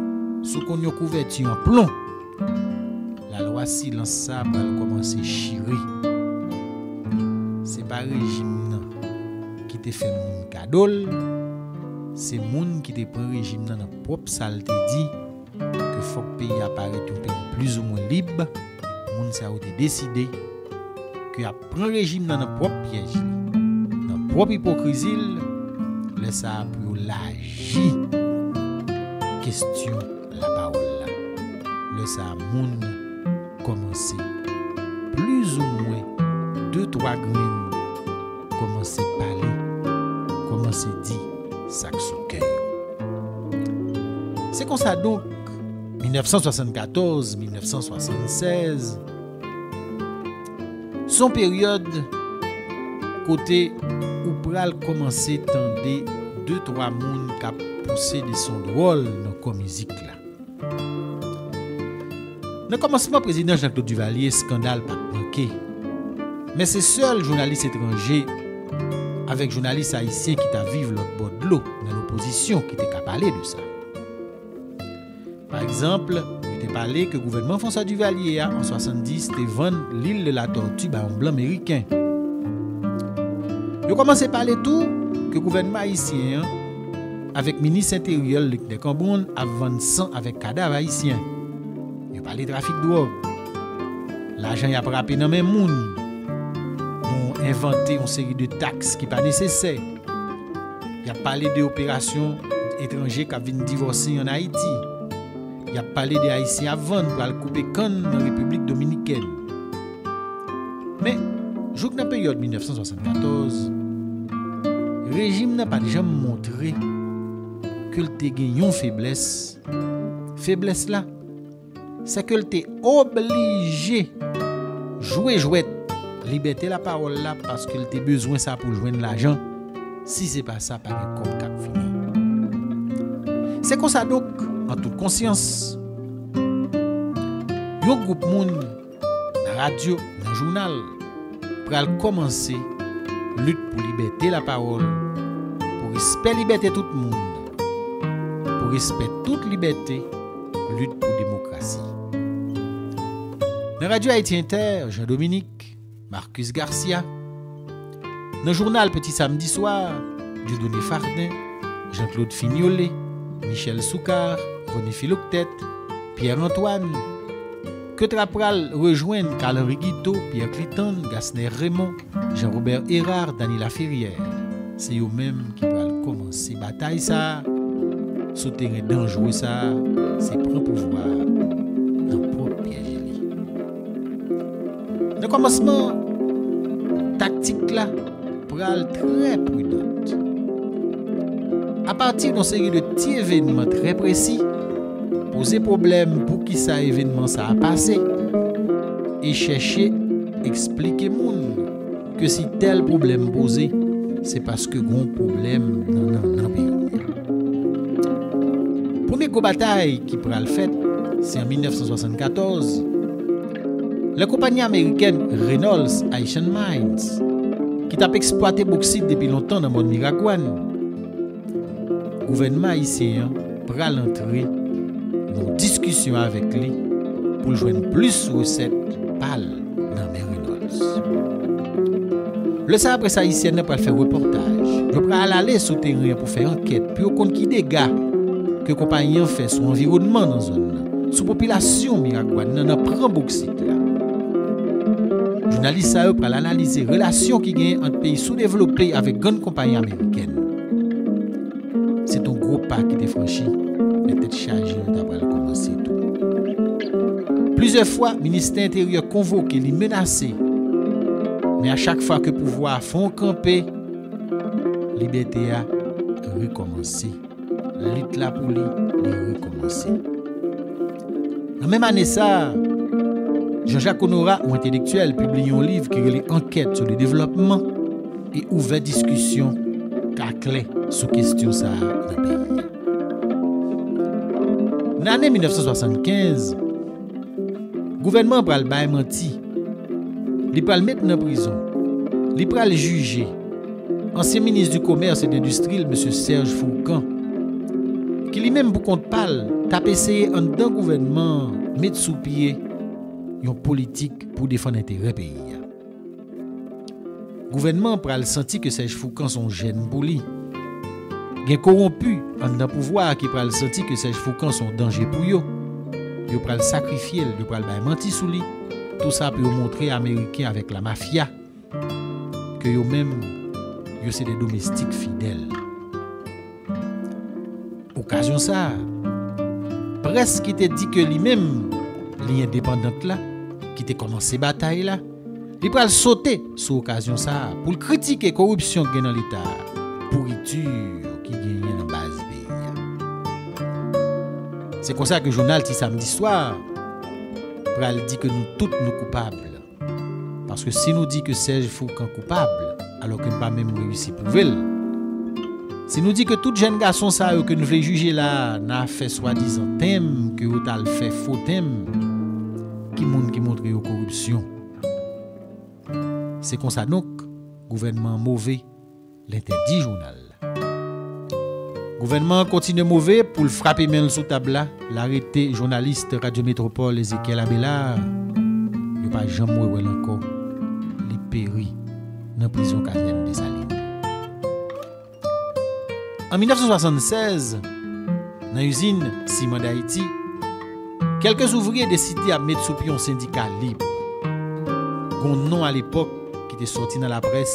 sou konn yon kouvèti an plon, lalwa silans sa a pral kòmanse chire. Se pa rejim nan ki te fè moun kado l, se moun ki te pran rejim nan nan pwòp sa l te di, ke fòk peyi a parèt yon peyi plizoumwen lib, moun sa yo te deside ke y ap pran rejim nan nan pwòp pyèj li, nan pwòp ipokrizi l, lè sa a pou yo laji kesyon lapawòl la. Lè sa a moun kòmanse plizoumwen de twa grenn kòmanse pale, kòmanse di sa k sou kè yo. Se konsa donk, mil nèf san swasann katòz, mil nèf san swasann sèz, se yon peryòd kote ou pral kòmanse tande de twa moun k ap pouse de son dwòl nan kò mizik la. Nan kòmansman prezidan Jean-Claude Duvalier, eskandal pa t manke. Men se sèl jounalis etranje avèk jounalis ayisyen ki t ap viv lòt bò dlo nan lopozisyon ki te ka pale de sa. Pa egzanp, yo te pale ke gouvènman François Duvalier a, an swasanndis, te vann L'Île de la Tortue ba yon blan meriken. Yo kòmanse pale tou ke gouvènman ayisyen an, avèk minis enteryè l, Luckner Cambronne, ap vann san avèk kadav ayisyen. Yo pale trafik dwòg. Lajan y ap rape nan men moun. Nou envante yon seri de taks ki pa nesesè. Y ap pale de operasyon etranje k ap vin divòse ann Ayiti. Y ap pale de Ayisyen ap vann pral koupe kann nan Repiblik Dominikèn. Men, jouk nan peryòd mil nèf san swasannkatòz, rejim nan pa t janm montre ke l te gen yon feblès. Feblès la, se ke l te oblije jwe jwèt libète lapawòl la paske l te bezwen sa pou l jwenn lajan. Si se pa sa, pa gen kòb k ap vini. Se konsa donk, an tout konsyans, yon gwoup moun nan radyo, nan jounal, pral kòmanse lit pou libète lapawòl, pou respè libète tout moun, pou respè tout libète, lit pou demokrasi. Nan Radyo Ayiti Entè, Jean Dominique, Marcus Garcia. Nan jounal Petit Samedi Soir, Dieudonné Fardin, Jean-Claude Fignolé, Michel Soukar, René Philoctète, Pierre Antoine, Ketra pral rejwenn Carl Henri Guiteau, Pierre Cliton, Gasner Raymond, Jean Robert Hérard, Dany Laferrière. Se yo menm ki pral kòmanse batay sa a, sou teren danjre sa a, se pran pouvwa a nan pwòp pyèj li. Nan kòmansman, taktik la pral trè pridan. Apati yon seri de ti evènman trè presi, poze pwoblèm poukisa evènman sa a pase, e chèche eksplike moun ke si tèl pwoblèm poze, se paske gon pwoblèm nan, nan, nan peyi a. Premye gwo batay ki pral fèt, se an mil nèf san swasannkatòz, lè konpayi amerikèn Reynolds Asian Mines, ki t ap eksplwate boksit depi lontan nan mòn Miragwàn, gouvènman ayisyen an pral antre nan yon diskisyon avèk li pou l jwenn plis resèt pa l nan men Reynolds. Lè sa a, près ayisyèn nan pral fè repòtaj. Yo pral ale sou teren an pou fè ankèt, pou yo konn ki dega ke konpayi an fè sou anviwònman nan zòn nan, sou popilasyon Miragwàn nan, nan pran boksit la. Jounalis sa yo pral analize relasyon ki genyen ant peyi soudevlope avèk grann konpayi amerikèn. Se t on gwo pa ki te franchi, men tèt chaje yo ta pral kòmanse tou. Plizyè fwa, ministè enteryè konvoke li, menase, men a chak fwa ke pouvwa a fè on kanpe, libète a rekòmanse. Lit la pou li, li rekòmanse. Nan menm ane sa a, Jean-Jacques Honorat, yon entelektyèl, pibliye yon liv ki rele Enquête sur le développement e ouvè diskisyon ka klè sou kesyon sa a nan peyi a. Nan ane mil nèf san swasann kenz, gouvènman an pral bay manti. Li pral met nan prizon. Li pral jije ansyen minis di Komès e Dendistri, mesye Serge Fourcand, ki li menm pou kont pa l t ap eseye anndan gouvènman an met sou pye yon politik pou defann enterè peyi a. Gouvènman an pral santi ke Serge Fourcand se yon jèn pou li. Gen kowonpi anndan pouvwa a ki pral santi ke Serge Fourcand se yon danje pou yo. Yo pral sakrifye l, yo pral bay manti sou li. Tou sa pou yo montre Ameriken avèk lamafya ke yo menm, yo se de domestik fidèl. Okazyon sa a, près ki te di ke li menm, li endepandant la, ki te kòmanse batay la, li pral sote sou okazyon sa a pou l kritike koripsyon k gen nan Leta a, pouriti ki genyen nan baz peyi a. Se konsa ke jounal Ti Samdi Swa pral di ke nou tout nou koupab. Paske si nou di ke Serge Fourcand koupab, alò ke n pa menm reyisi pwouve l, si nou di ke tout jèn gason sa yo ke n vle jije la a nan afè swadizan tenm, ke yo t al fè fo tenm, ki moun ki montre yo koripsyon? Se konsa donk, gouvènman an move, l entèdi jounal la. Gouvènman an kontinye move pou l frape men l sou tab la, l arete jounalis Radyo Metwopòl Ezekiel Abelard. Yo pa janm wè wè l ankò. Li peri nan prizon kazèn Desalin. An mil nèf san swasann sèz, nan izin siman Dayiti, kèlke ouvriye deside ap met sou pye yon sendika lib. Gon non alepòk ki te sòti nan laprès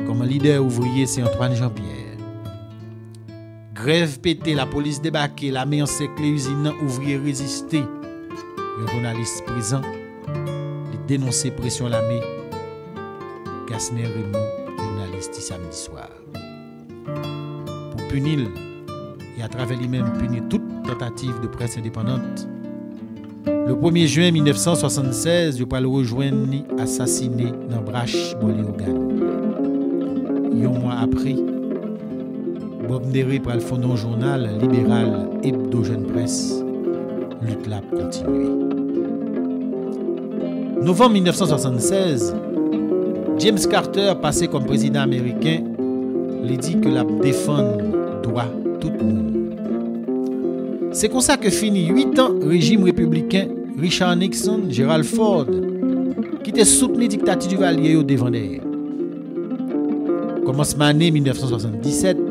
kòman lidè ouvriye, se Antoine Jean-Pierre. Grèv pete, lapolis debake, lame ansèkle izin nan, ouvriye reziste. Yon jounalis prezan, li denonse presyon lame. Gasner Raymond, jounalis Ti Samdi Swa, pou pini l, e atravè li menm pini tout tantativ de près endepandant. Le premye jen mil nèf san swasann sèz, yo pral rejwenn li asasine nan Brach, bò Leyogàn. Yon mwa apre, Bob Néré pral fonde yon jounal liberal, Hebdo Jeune Presse. Lit la ap kontinye. Novanm mil nèf san swasann sèz, James Carter pase kòm prezidan ameriken, li di ke l ap defann dwa tout moun. Se konsa ke fini uit an rejim repibliken Richard Nixon, Gerald Ford, ki te soutni diktati Duvalier yo devan dèyè. Kòmansman ane mil nèf san swasanndisèt,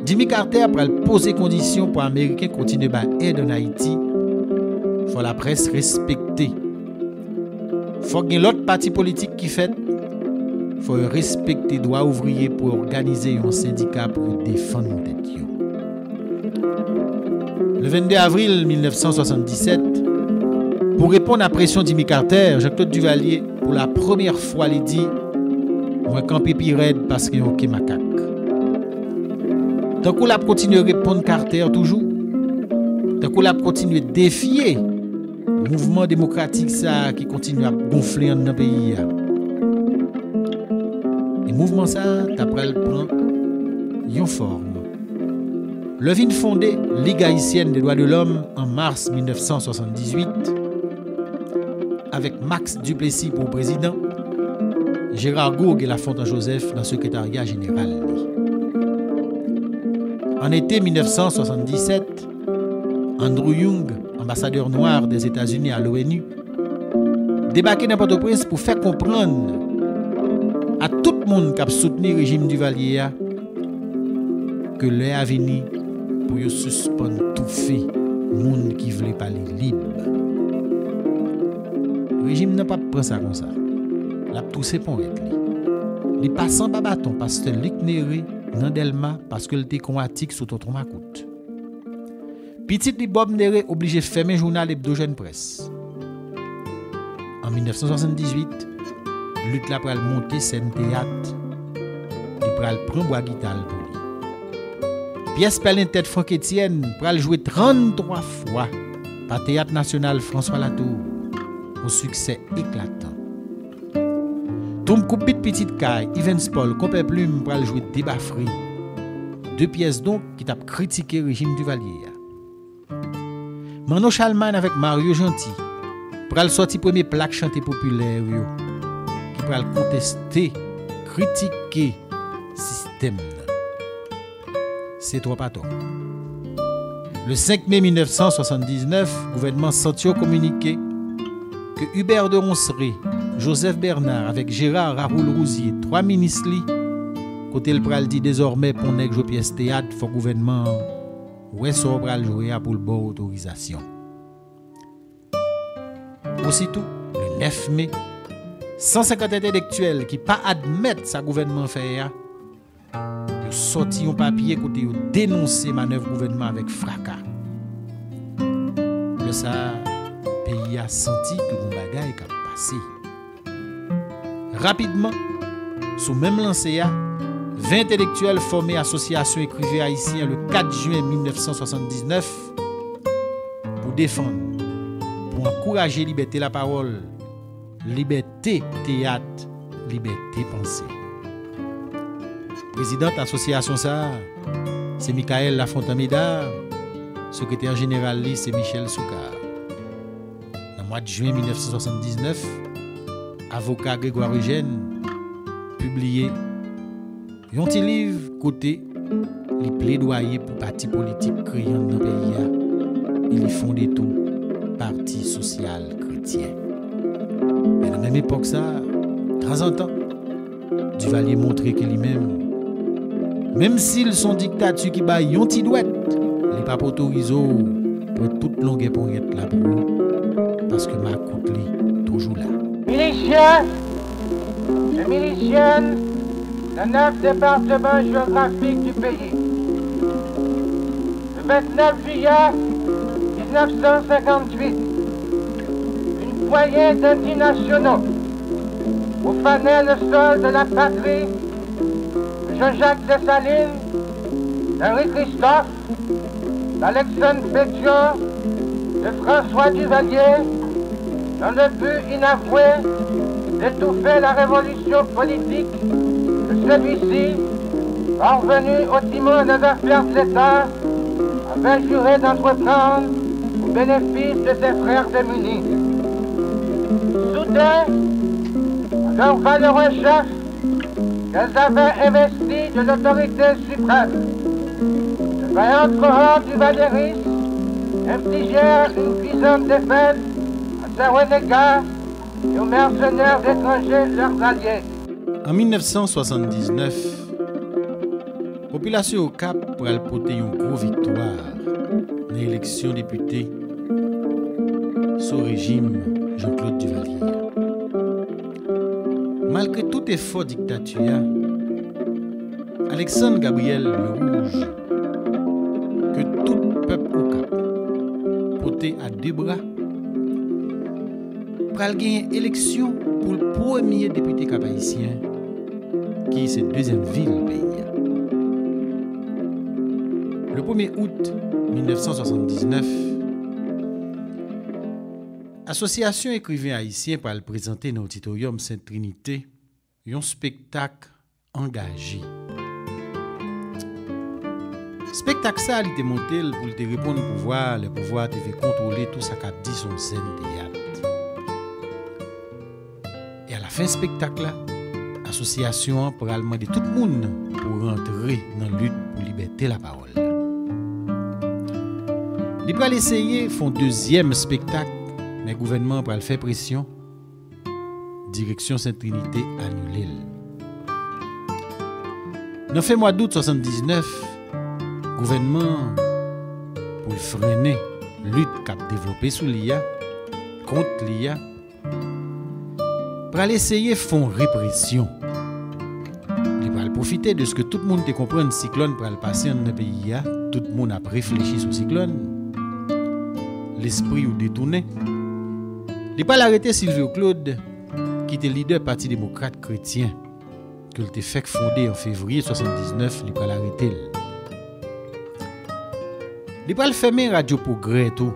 Jimmy Carter pral poze kondisyon pou Ameriken kontinye bay èd ann Ayiti. Fò laprès respekte. Fòk gen lòt pati politik ki fèt. Fò yo respekte dwa ouvriye pou òganize yon sendika pou yo defann tèt yo. Le vennde avril mil nèf san swasanndisèt, pou reponn a presyon Jimmy Carter, Jean-Claude Duvalier, pou la premyè fwa, li di, mwen kanpe pi rèd pase yon ke makak. Tankou l ap kontinye reponn Carter toujou, tankou l ap kontinye defye mouvman demokratik sa a ki kontinye ap gonfle anndan peyi a. E mouvman sa a ta pral pran yon fòm. Lè vin fonde Ligue Haïtienne des Droits de l'Homme an mas mil nèf san swasanndizuit, avèk Max Duplessis pou prezidan, Gérard Gourgue e Lafontant Joseph nan sekretarya jeneral li. An ete mil nèf san swasanndisèt, Andrew Young, anbasadè nwa Dèzetazini a l'O N U, debake nan Pòtoprens pou fè konprann a tout moun k ap soutni rejim Duvalier a ke lè a vini pou yo sispann toufe moun ki vle pale lib. Rejim nan p ap pran sa konsa. L ap touse ponyèt li. Li pase anba baton pastè Luc Néré nan Dèlma paske l te kon atik sou Tonton Makout. Pitit li Bob Néré oblije fèmen jounal Hebdo Jeune Presse. An mil nèf san swasanndizwit, lit la pral monte sèn teyat. Li pral pran bwa gita l pou li. Pyès Pèlen Tèt Frank Etienne pral jwe tranntwa fwa pa Teyat Nasyonal François Latour, yon siksè eklatan. Tonm Koupbit Pitit Kay, Evens Paul, Konpè Plim pral jwe Debafre, de pyès donk ki t ap kritike rejim Divalye a. Manno Chalmain avèk Mario Jeanty pral sòti premye plak chante popilè yo, ki pral konteste, kritike sistèm nan. Se twòp atò. Le senk me mil nèf san swasanndisnèf, gouvènman Santy yo kominike ke Hubert de Ronceray, Joseph Bernard avèk Gérard Raoul Rouzier, twa minis li, kote l pral di dezòmè pou yon nèg jwe pyès teyat, fò gouvènman an wè sa w pral jwe a pou l ba w otorizasyon. Ositou, le nèf me, san senkant entèlektyèl ki pa admèt sa gouvènman an fè a, yo sòti yon papye kote yo denonse manèv gouvènman avèk fraka. Lè sa a, peyi a santi ke gon bagay k ap pase. Rapidman, sou menm lanse a, ven entèlektyèl fòme Asosyasyon Ekriven Ayisyen le kat jen mil nèf san swasanndisnèf pou defann, pou ankouraje libète lapawòl, libète teyat, libète panse. Prezidant asosyasyon sa a, se Michaël Lafontant Médard, sekretè jeneral li se Michel Soukar. Nan mwa jen mil nèf san swasanndisnèf, avoka Grégoire Eugène pibliye yon ti liv kote li pledwaye pou pati politik kreyòl nan peyi a, e li fonde tou Pati Sosyal Kretyen. Men nan menm epòk sa a, tanzantan, Divalye montre ke li menm, menm si l se yon diktati ki bay yon ti dwèt, li p ap otorize w pran tout longè ponyèt la pou ou, paske makout li toujou la. Milisyen e milisyèn nan nèf depatman jewografik di peyi. Le vingt-neuf juillet mille neuf cent cinquante-huit, une poignée d'anti-nationaux profanait le sol de la patrie de Jean-Jacques Dessalines, d'Henri Christophe, d'Alexandre Pétion, de François Duvalier, dans le but inavoué d'étouffer la révolution politique que celui-ci, parvenu au timon des affaires de l'État, avait juré d'entreprendre au bénéfice de ses frères démunis. Soudés à leur valeureux chef, qu'elles avaient investi de l'autorité suprême, de vaillantes cohortes duvalieristes infligèrent une cuisante défaite à ces renégats et aux mercenaires étrangers, leurs alliés. An mil nèf san swasanndisnèf, popilasyon Okap pral pote yon gwo viktwa nan eleksyon depite sou rejim Jean-Claude Duvalier a. Malgre tout efò diktati a, Alexandre Gabriel Le Rouge, ke tout pèp Okap pote a de bra, pral genyen eleksyon pou l premye depite Kap Ayisyen, ki se dezyèm vil peyi a. Le premye out mil nèf san swasann diznèf, Asosyasyon Ekriven Ayisyen pral prezante nan Oditoryòm Sent Trinite yon spektak angaje. Spektak sa a, li te monte l pou l te reponn pouvwa a, lè pouvwa a te vle kontwole tou sa k ap di sou yon sèn teyat. E alafen spektak la, asosyasyon an pral mande tout moun pou rantre nan lit pou libète lapawòl la. Li pral eseye fè yon dezyèm spektak, men gouvènman an pral fè presyon. Direksyon Sent Trinite anile l. Nan fen mwa dout swasann diznèf, gouvènman an, pou l frennen lit k ap devlope sou li a, kont li a, pral eseye fè yon represyon. Li pral pwofite de ske tout moun te konprann siklòn pral pase anndan peyi a, tout moun ap reflechi sou siklòn, lespri yo detounen. Li pral arete Sylvio Claude, ki te lidè Pati Demokrat Kretyen, ke l te fèk fonde an fevriye swasann diznèf, li pral arete l. Li pral fèmen Radyo Pwogrè tou.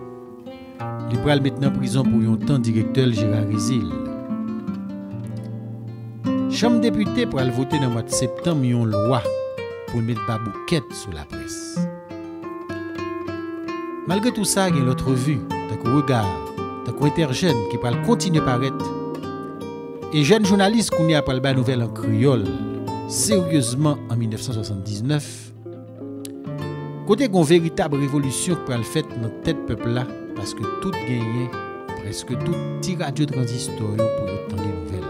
Li pral met nan prizon pou yon tan direktè l, Gérard Rézil. Chanm Depite pral vote nan mwa septanm yon lwa pou l met baboukèt sou laprès. Malgre tou sa, gen lòt revi, tankou Regard, tankou Entèjèn, ki pral kontinye parèt. E jèn jounalis kounye a pral bay nouvèl an kreyòl, seryezman an mil nèf san swasann diznèf, kote gen yon veritab revolisyon k pral fèt nan tèt pèp la, paske tout genyen, prèske tout, ti radyo tranzistò yo pou yo tande nouvèl.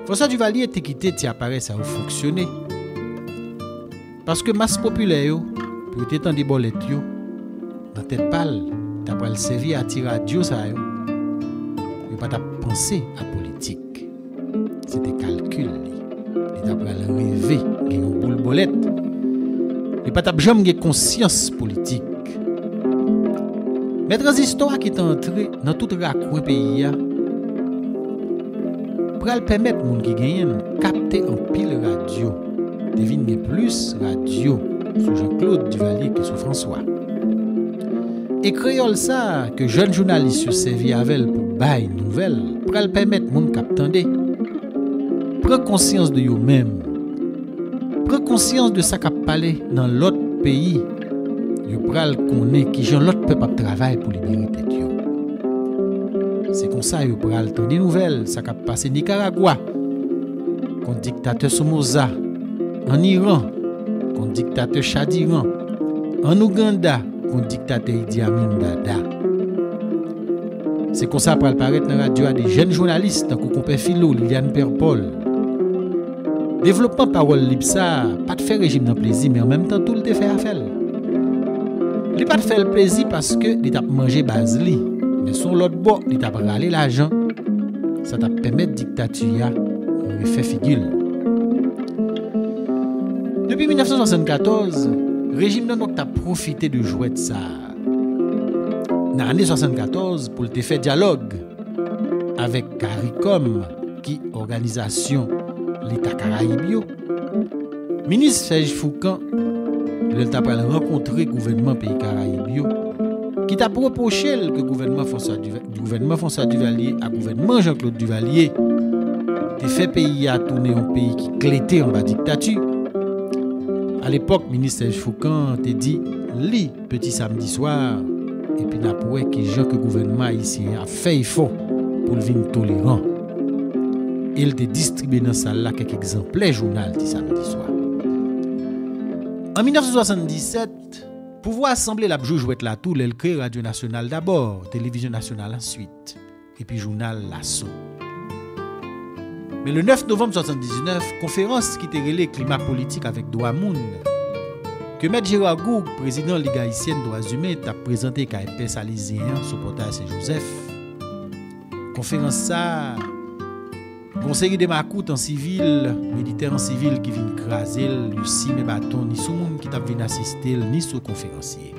François Duvalier te kite ti aparèy sa yo fonksyone, paske mas popilè yo, pou yo te tande bòlèt yo, nan tèt pa l, ta pral sèvi a ti radyo sa yo. Yo pa t ap panse a politik. Se te kalkil li. Li ta pral reve gen yon boul bòlèt. Li pa t ap janm gen konsyans politik. Men tranzistò a ki te antre nan tout rakwen peyi a pral pèmèt moun ki genyen l kapte anpil radyo. Te vin gen plis radyo sou Jean Claude Duvalier ke sou François. E kreyòl sa a ke jèn jounalis yo sèvi avè l pou bay nouvèl pral pèmèt moun k ap tande pran konsyans de yo menm. Pran konsyans de sa k ap pale nan lòt peyi. Yo pral konnen kijan lòt pèp ap travay pou libere tèt yo. Se konsa yo pral tande nouvèl sa k ap pase Nikaragwa kont diktatè Somoza, ann Iran kont diktatè Shah d'Iran, ann Ouganda kont diktatè Idi Amin Dada. Se konsa pral parèt nan radyo a de jèn jounalis tankou konpè Filo, Liliane Père Paul. Devlopman pawòl lib sa a pa t fè rejim nan plezi, men an menm tan tou l te fè afè l. Li pa t fè l plezi paske li t ap manje baz li, men sou yon lòt bò, li t ap rale lajan, sa t ap pèmèt diktati a refè figi l. Depi mil nèf san swasann katòz, rejim nan Nòk t ap pwofite de jwèt sa a. Nan ane swasann katòz, pou l te fè dyalòg avèk CARICOM, ki òganizasyon Leta Karayib yo, minis Serge Fourcand, lè l ta pral rankontre gouvènman peyi Karayib yo, ki t ap repwoche l ke gouvènman François Duva-, gouvènman François Duvalier ak gouvènman Jean Claude Duvalier te fè peyi a tounen yon peyi ki klete anba diktati. Alepòk, minis Serge Fourcand te di, li Peti Samdi Swa, epi n ap wè kijan ke gouvènman ayisyen an ap fè efò pou l vin toleran. E l te distribye nan sal la kèk egzanplè jounal Ti Samdi Swa. An mil nèf san swasanndisèt, pouvwa a sanble l ap jwe jwèt la tou lè l kreye Radyo Nasyonal dabò, Televizyon Nasyonal answit, epi jounal Laso. Men le nèf novanm swasanndiznèf, konferans ki te rele Klima politik avèk dwa moun, ke Mèt Gérard Gourgue, prezidan Lig Ayisyèn Dwa Imen, t ap prezante kay pè Salezyen an sou pòtay Sen Jozèf. Konferans sa a, gon seri de makout an sivil, militè an sivil ki vin kraze l, yo simen baton ni sou moun ki t ap vin asiste l, ni sou konferansye.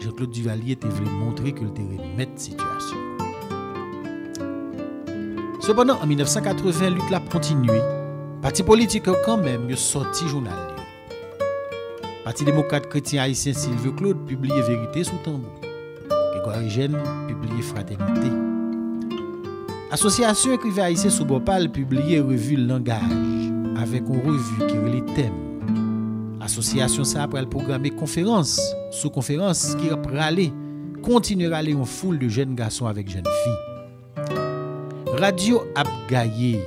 Jean Claude Duvalier te vle montre ke l te remèt sitiyasyon an. Sepandan, an mil nèf san katreven, lit la ap kontinye. Pati politik yo kanmenm, yo sòti jounal yo. Pati Demokrat Kretyen Ayisyen Sylvio Claude pibliye Verite sou Tanbou. Grégoire Eugène pibliye Fraternité. Asosyasyon Ekriven Ayisyen sou bò pa l pibliye revi Langaj, avèk yon revi ki rele Tèm. Asosyasyon sa a pral pwograme konferans sou konferans ki ap rale, kontinye rale yon foul de jèn gason avèk jèn fi. Radyo ap gaye,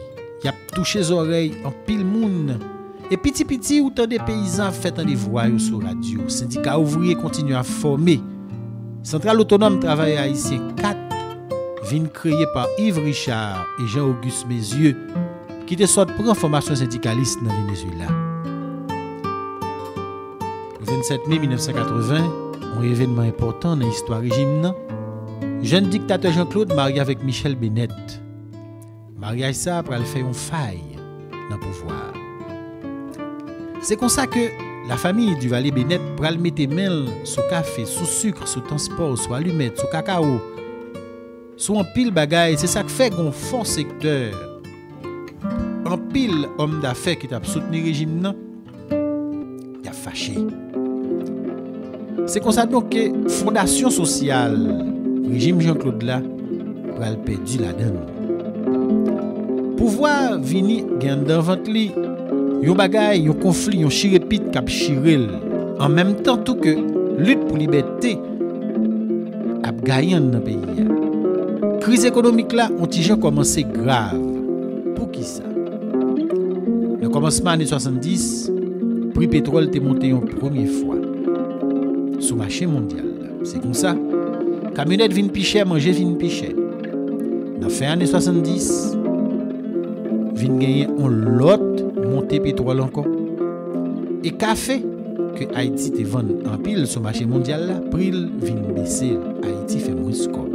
y ap touche zòrèy anpil moun. E piti piti, ou tande peyizan ap fè tande vwa yo sou radyo. Sendika ouvriye kontinye ap fòme. Santral Otonòm Travayè Ayisyen kat vin kreye pa Yves Richard e Jean Auguste Mézieux, ki te sot pran fòmasyon sendikalis nan Venezuela. Le vennsèt me mil nèf san katreven, yon evènman enpòtan nan istwa rejim nan, jèn diktatè Jean Claude marye avèk Michèle Bennett. Maryaj sa a pral fè yon fay nan pouvwa a. Se konsa ke lafanmi Duvalier Bennett pral mete men l sou kafe, sou sik, sou transpò, sou alimèt, sou kakawo, sou anpil bagay. Se sa k fè gon fò sektè, anpil òm dafè ki t ap soutni rejim nan, y ap fache. Se konsa donk ke fondasyon sosyal rejim Jean Claude la pral pèdi ladan l. Pouvwa a vini gen anndan vant li yon bagay, yon konfli, yon chirepit k ap chire l, an menm tan tou ke lit pou libète ap gaye anndan peyi a. Kriz ekonomik la on ti jan kòmanse grav. Poukisa? Nan kòmansman ane swasanndis, pri petwòl te monte yon premye fwa sou mache mondyal la. Se konsa, kamyonèt vin pi chè, manje vin pi chè. Nan fen ane swasanndis, vin genyen yon lòt monte petwòl ankò. E kafe, ke Ayiti te vann anpil sou mache mondyal la, pri l vin bese, Ayiti fè mwens kòb.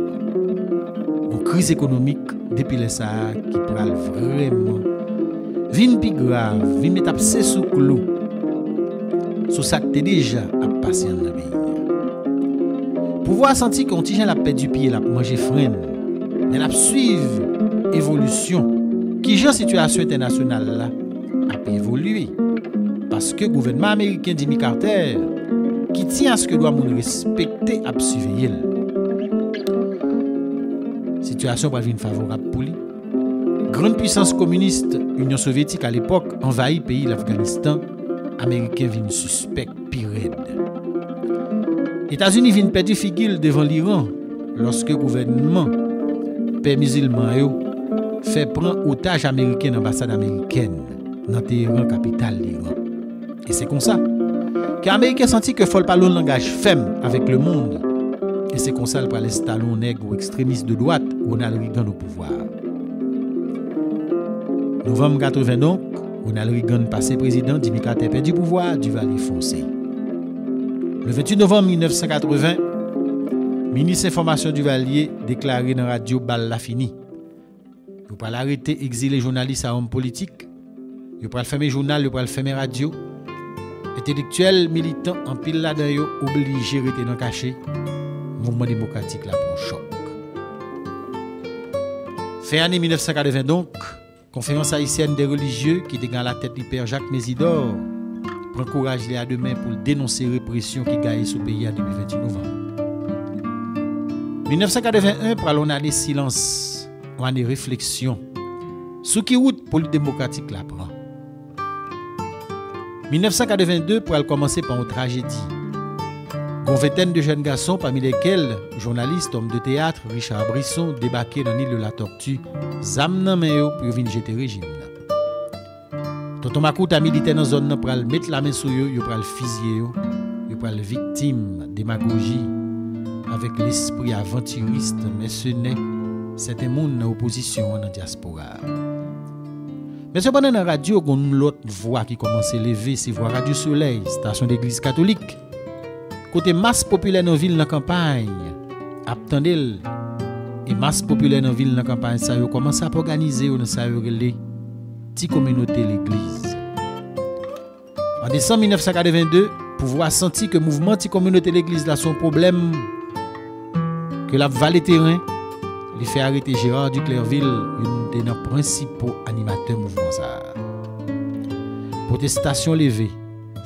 Yon kriz ekonomik depi lè sa a ki pral vrèman vin pi grav, vin met apse sou klou sou sa k te deja ap pase anndan peyi a. Pouvwa a santi ke yon ti jan l ap pèdi pye, l ap manje fren l, men l ap swiv evolisyon, kijan sitiyasyon entènasyonal la ap evolye, paske gouvènman ameriken Jimmy Carter, ki tyen aske dwa moun respekte, ap siveye l. Sitiyasyon pral vin favorab pou li. Grann pwisans kominis Inyon Sovyetik alepòk anvayi peyi Lafganistan, Ameriken vin sispèk pi rèd. Etazini vin pèdi figi l devan Liran lòske gouvènman pè mizilman yo fè pran otaj ameriken nan anbasad amerikèn nan Teheran, kapital Liran. E se konsa ke Ameriken santi ke fò l pale yon langaj fèm avèk lemonn. E se konsa l pral enstale yon nèg ou ekstremis de dwat, Ronald Reagan, o pouvwa a. Novanm katreven donk, Ronald Reagan pase prezidan, Jimmy Carter pèdi pouvwa a, Duvalier fonse. Le ventuit novanm mil nèf san katreven, minis enfòmasyon Duvalier deklare nan radyo bal la fini. Yo pral arete, egzile jounalis a òm politik. Yo pral fèmen jounal, yo pral fèmen radyo. Entelektyèl, militan, anpil ladan yo oblije rete nan kache. Mouvman demokratik la pran chòk. Fen ane mil nèf san katreven donk, Konferans Ayisyèn dè Relijye, ki te gen alatèt li Pè Jacques Mésidor, pran kouraj li a de men pou l denonse represyon ki gaye sou peyi a depi ventuit novanm. Mil nèf san katreven en pral yon ane silans, yon ane refleksyon sou ki wout pou lit demokratik la pran. Mil nèf san katreven de pral kòmanse pa yon trajedi. Gon ventèn de jèn gason, pami lèkèl jounalis, òm de teyat, Richard Brisson, debake nan Île de la Tortue, zam nan men yo pou yo vin jete rejim nan. Tonton Makout a militè nan zòn nan pral met lamen sou yo, yo pral fizye yo, yo pral viktim demagoji avèk lespri avantiris, mèsenè sèten moun nan opozisyon an nan dyaspora a. Men sepandan, nan radyo, gon lòt vwa ki kòmanse leve, se vwa Radyo Solèy, estasyon legliz katolik, kote mas popilè nan vil nan kanpay ap tande l. E mas popilè nan vil nan kanpay sa yo kòmanse ap òganize yo nan sa yo rele ti kominote legliz. An desanm mil nèf san katreven de, pouvwa a santi ke mouvman ti kominote legliz la se yon pwoblèm, ke l ap vale teren, li fè arete Gérard Duclerville, youn te nan prensipal animatè mouvman sa a. Pwotestasyon leve,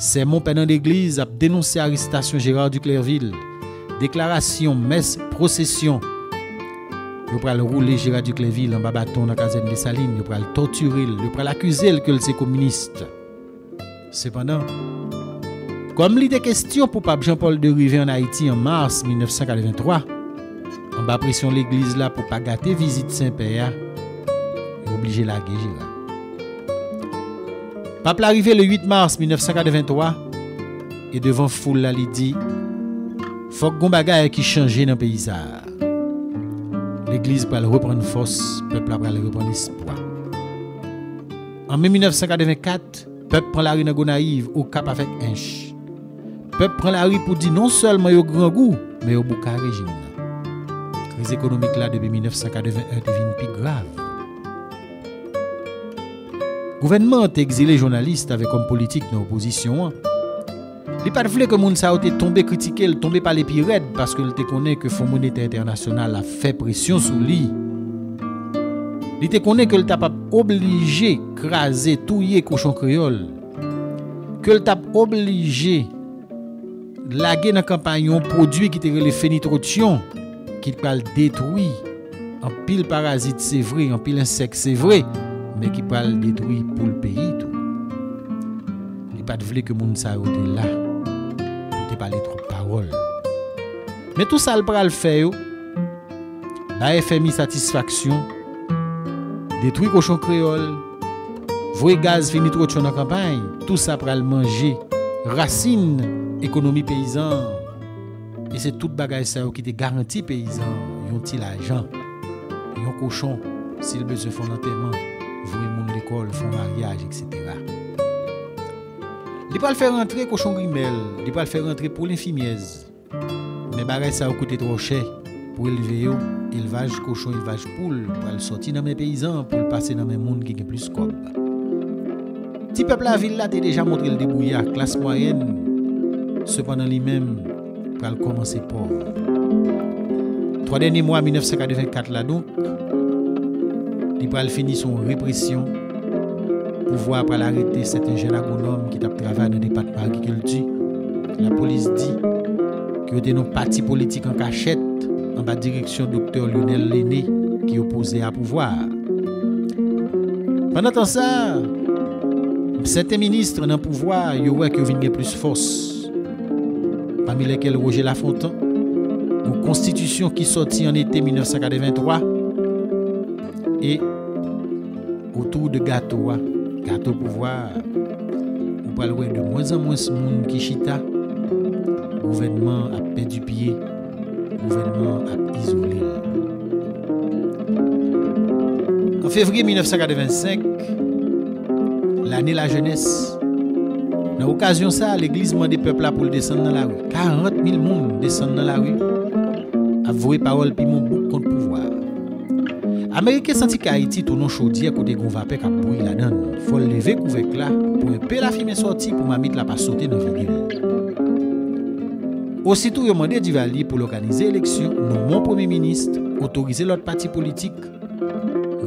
Sèmon pè nan legliz ap denonse arestasyon Gérard Duclerville. Deklarasyon, mès, pwosesyon. Yo pral woule Gérard Duclerville anba baton nan kazèn Desalin. Yo pral tòtire l. Yo pral akize l ke l se kominis. Sepandan, kòm li te kesyon pou Pap Jean Paul deux rive ann Ayiti an mas mil nèf san katreventwa, anba presyon legliz la pou pa gate vizit Sen Pè a, yo oblije lage Jera. Pap la rive le uit mas mil nèf san katreventwa, e devan foul la li di, fòk gon bagay ki chanje nan peyi sa a. Legliz pral reprann fòs, pèp la pral reprann espwa. An me mil nèf san katrevenkat, pèp pran lari nan Gonayiv, Okap avèk Ench. Pèp pran lari pou di non sèlman yo grangou, men yo bouka rejim nan. Kriz ekonomik la depi mil nèf san katreven en te vin pi grav. Gouvènman an te egzile jounalis avèk òm politik nan opozisyon an. Li pa t vle ke moun sa yo te tonbe kritike l, tonbe pale pi rèd, paske l te konnen ke Fon Monetè Entènasyonal ap fè presyon sou li. Li te konnen ke l t ap ap oblije kraze, touye kochon kreyòl, ke l t ap oblije lage nan kanpay yon pwodui ki te rele fenitwotyon, ki pral detwi anpil parazit, se vre, anpil ensèk, se vre, men ki pral detwi poul peyi tou. Li pa t vle ke moun sa yo te la pou te pale twòp pawòl. Men tou sa l pral fè yo, bay F M I satisfaksyon, detwi kochon kreyòl, voye gaz fenitwotyon nan kanpay, tou sa pral manje rasin ekonomi peyizan an. E se tout bagay sa yo ki te garanti peyizan an yon ti lajan, yon kochon, si l bezwen fè yon lantèman, voye moun lekòl, fè yon maryaj, etsetera. Li pral fè rantre kochon grimèl, li pral fè rantre poul enfimyèz. Men bagay sa yo koute twò chè pou elve yo, elvaj kochon, elvaj poul pral sòti nan men peyizan an pou l pase nan men moun ki gen plis kòb. Ti pèp lavil la te deja montre l debouya, klas mwayèn, sepandan li menm, pral kòmanse pòv. Twa dènye mwa mil nèf san katrevenkat la donk, li pral fini sou yon represyon. Pouvwa a pral arete sèten jèn agwonòm ki t ap travay nan depatman agrikilti. Lapolis di ke yo te nan pati politik an kachèt anba direksyon Doktè Lionel Lene ki opoze a pouvwa a. Pandan tan sa a, sèten minis nan pouvwa a, yo wè ke yo vin gen plis fòs, pami lèkèl Roger Lafontant, yon konstitisyon ki sòti an ete mil nèf san katreventwa, e otou de gato a, gato pouvwa a, ou pral wè de mwens an mwens moun ki chita, gouvènman an ap pèdi pye, gouvènman an ap izole l. An fevriye mil nèf san katrevensenk, lane lajenès, nan okazyon sa a, legliz mande pèp la pou l desann nan lari. Karant mil moun desann nan lari, ap voye pawòl piman bouk kont pouvwa a. Ameriken santi ke Ayiti tou nan chodyè kote gen yon vapè k ap bouyi ladan l. Fò l leve kouvèk la pou enpe lafimen sòti pou mamit la pa sote nan vide l. Ositou, yo mande Divalye pou l òganize eleksyon, nonmen yon premye minis, otorize lòt pati politik,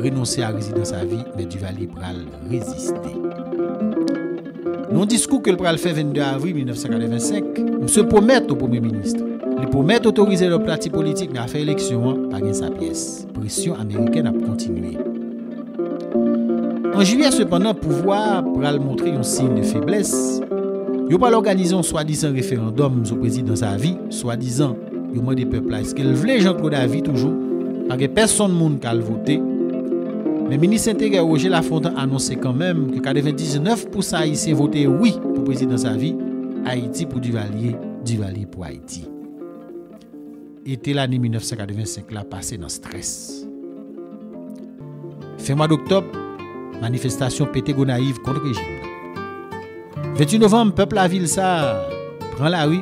renonse a rezidans a vi, men Divalye pral reziste. Nan yon diskou ke l pral fè vennde avril mil nèf san katrevensenk, misye pwomèt yon premye minis. Li pwomèt otorize lòt pati politik, men afè eleksyon an, pa gen sa pyès. Presyon amerikèn ap kontinye. An jiyè, sepandan, pouvwa a pral montre yon siy de feblès. Yo pral òganize yon swadizan referandòm sou prezidans a vi, swadizan yo mande pèp la èske l vle Jean Claude a vi toujou. Pa gen pèsonn moun k al vote. Men minis enteryè Roger Lafontant anonse kanmenm ke katrevendiznèf pousan ayisyen vote wi pou prezidans a vi, Ayiti pou Divalye, Divalye pou Ayiti. Ete lane mil nèf san katrevensenk la pase nan strès. Fen mwa doktòb, manifestasyon pete Gonayiv kont rejim nan. Ventuit novanm, pèp lavil sa a pran lari.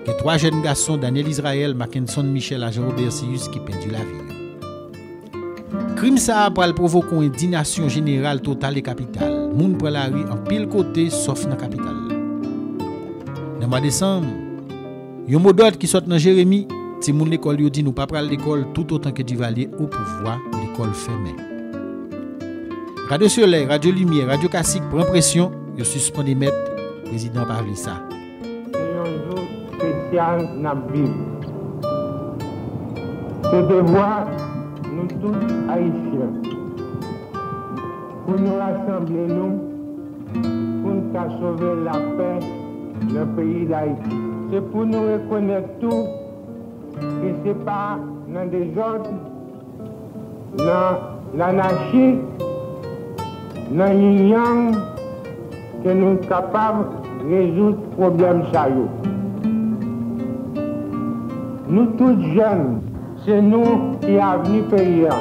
Gen twa jèn gason, Daniel Israël, Mackenson Michel ak Jean Robert Sius, ki pèdi lavi yo. Krim sa a pral pwovoke yon endinasyon jeneral total e kapital. Moun pran lari anpil kote, sòf nan kapital la. Nan mwa desanm, yon modòd ki sot nan Jeremi, timoun lekòl yo di nou pa pral lekòl toutotan ke Divalye o pouvwa, lekòl fèmen. Radyo Solèy, Radyo Limyè, Radyo Kasik pran presyon, yo sispann emèt Prezidan pa vle sa. Se yon jou espesyal n ap viv. Se devwa nou tout Ayisyen pou nou rasanble nou, pou n ka sove lapè nan peyi Dayiti. Se pou nou rekonèt tou ke se pa nan dezòd, nan lanachi, nan yin yang ke nou kapab rezoud pwoblèm sa yo. Nou tout jèn, se nou ki avni peyi a.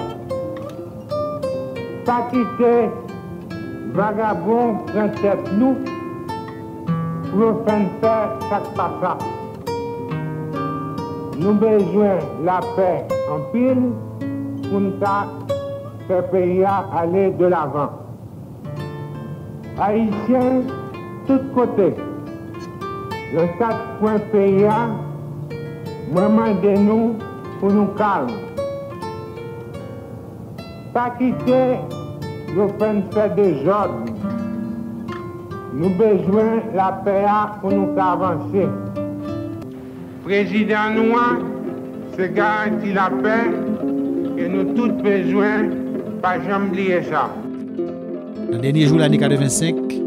Pa kite vagabon pran tèt nou pou yo fè n fè sa k pa sa. Nou bezwen lapè anpil pou n ka fè peyi a ale de lavan. Ayisyen tout kote, nan kat kwen peyi a, mwen mande nou pou nou kalm. Pa kite yo fè n fè dezòd. Nou bezwen lapè a pou nou ka avanse. Prezidan nou an se garanti lapè ke nou tout bezwen, pa janm bliye sa. Nan dènye jou lane katrevensenk,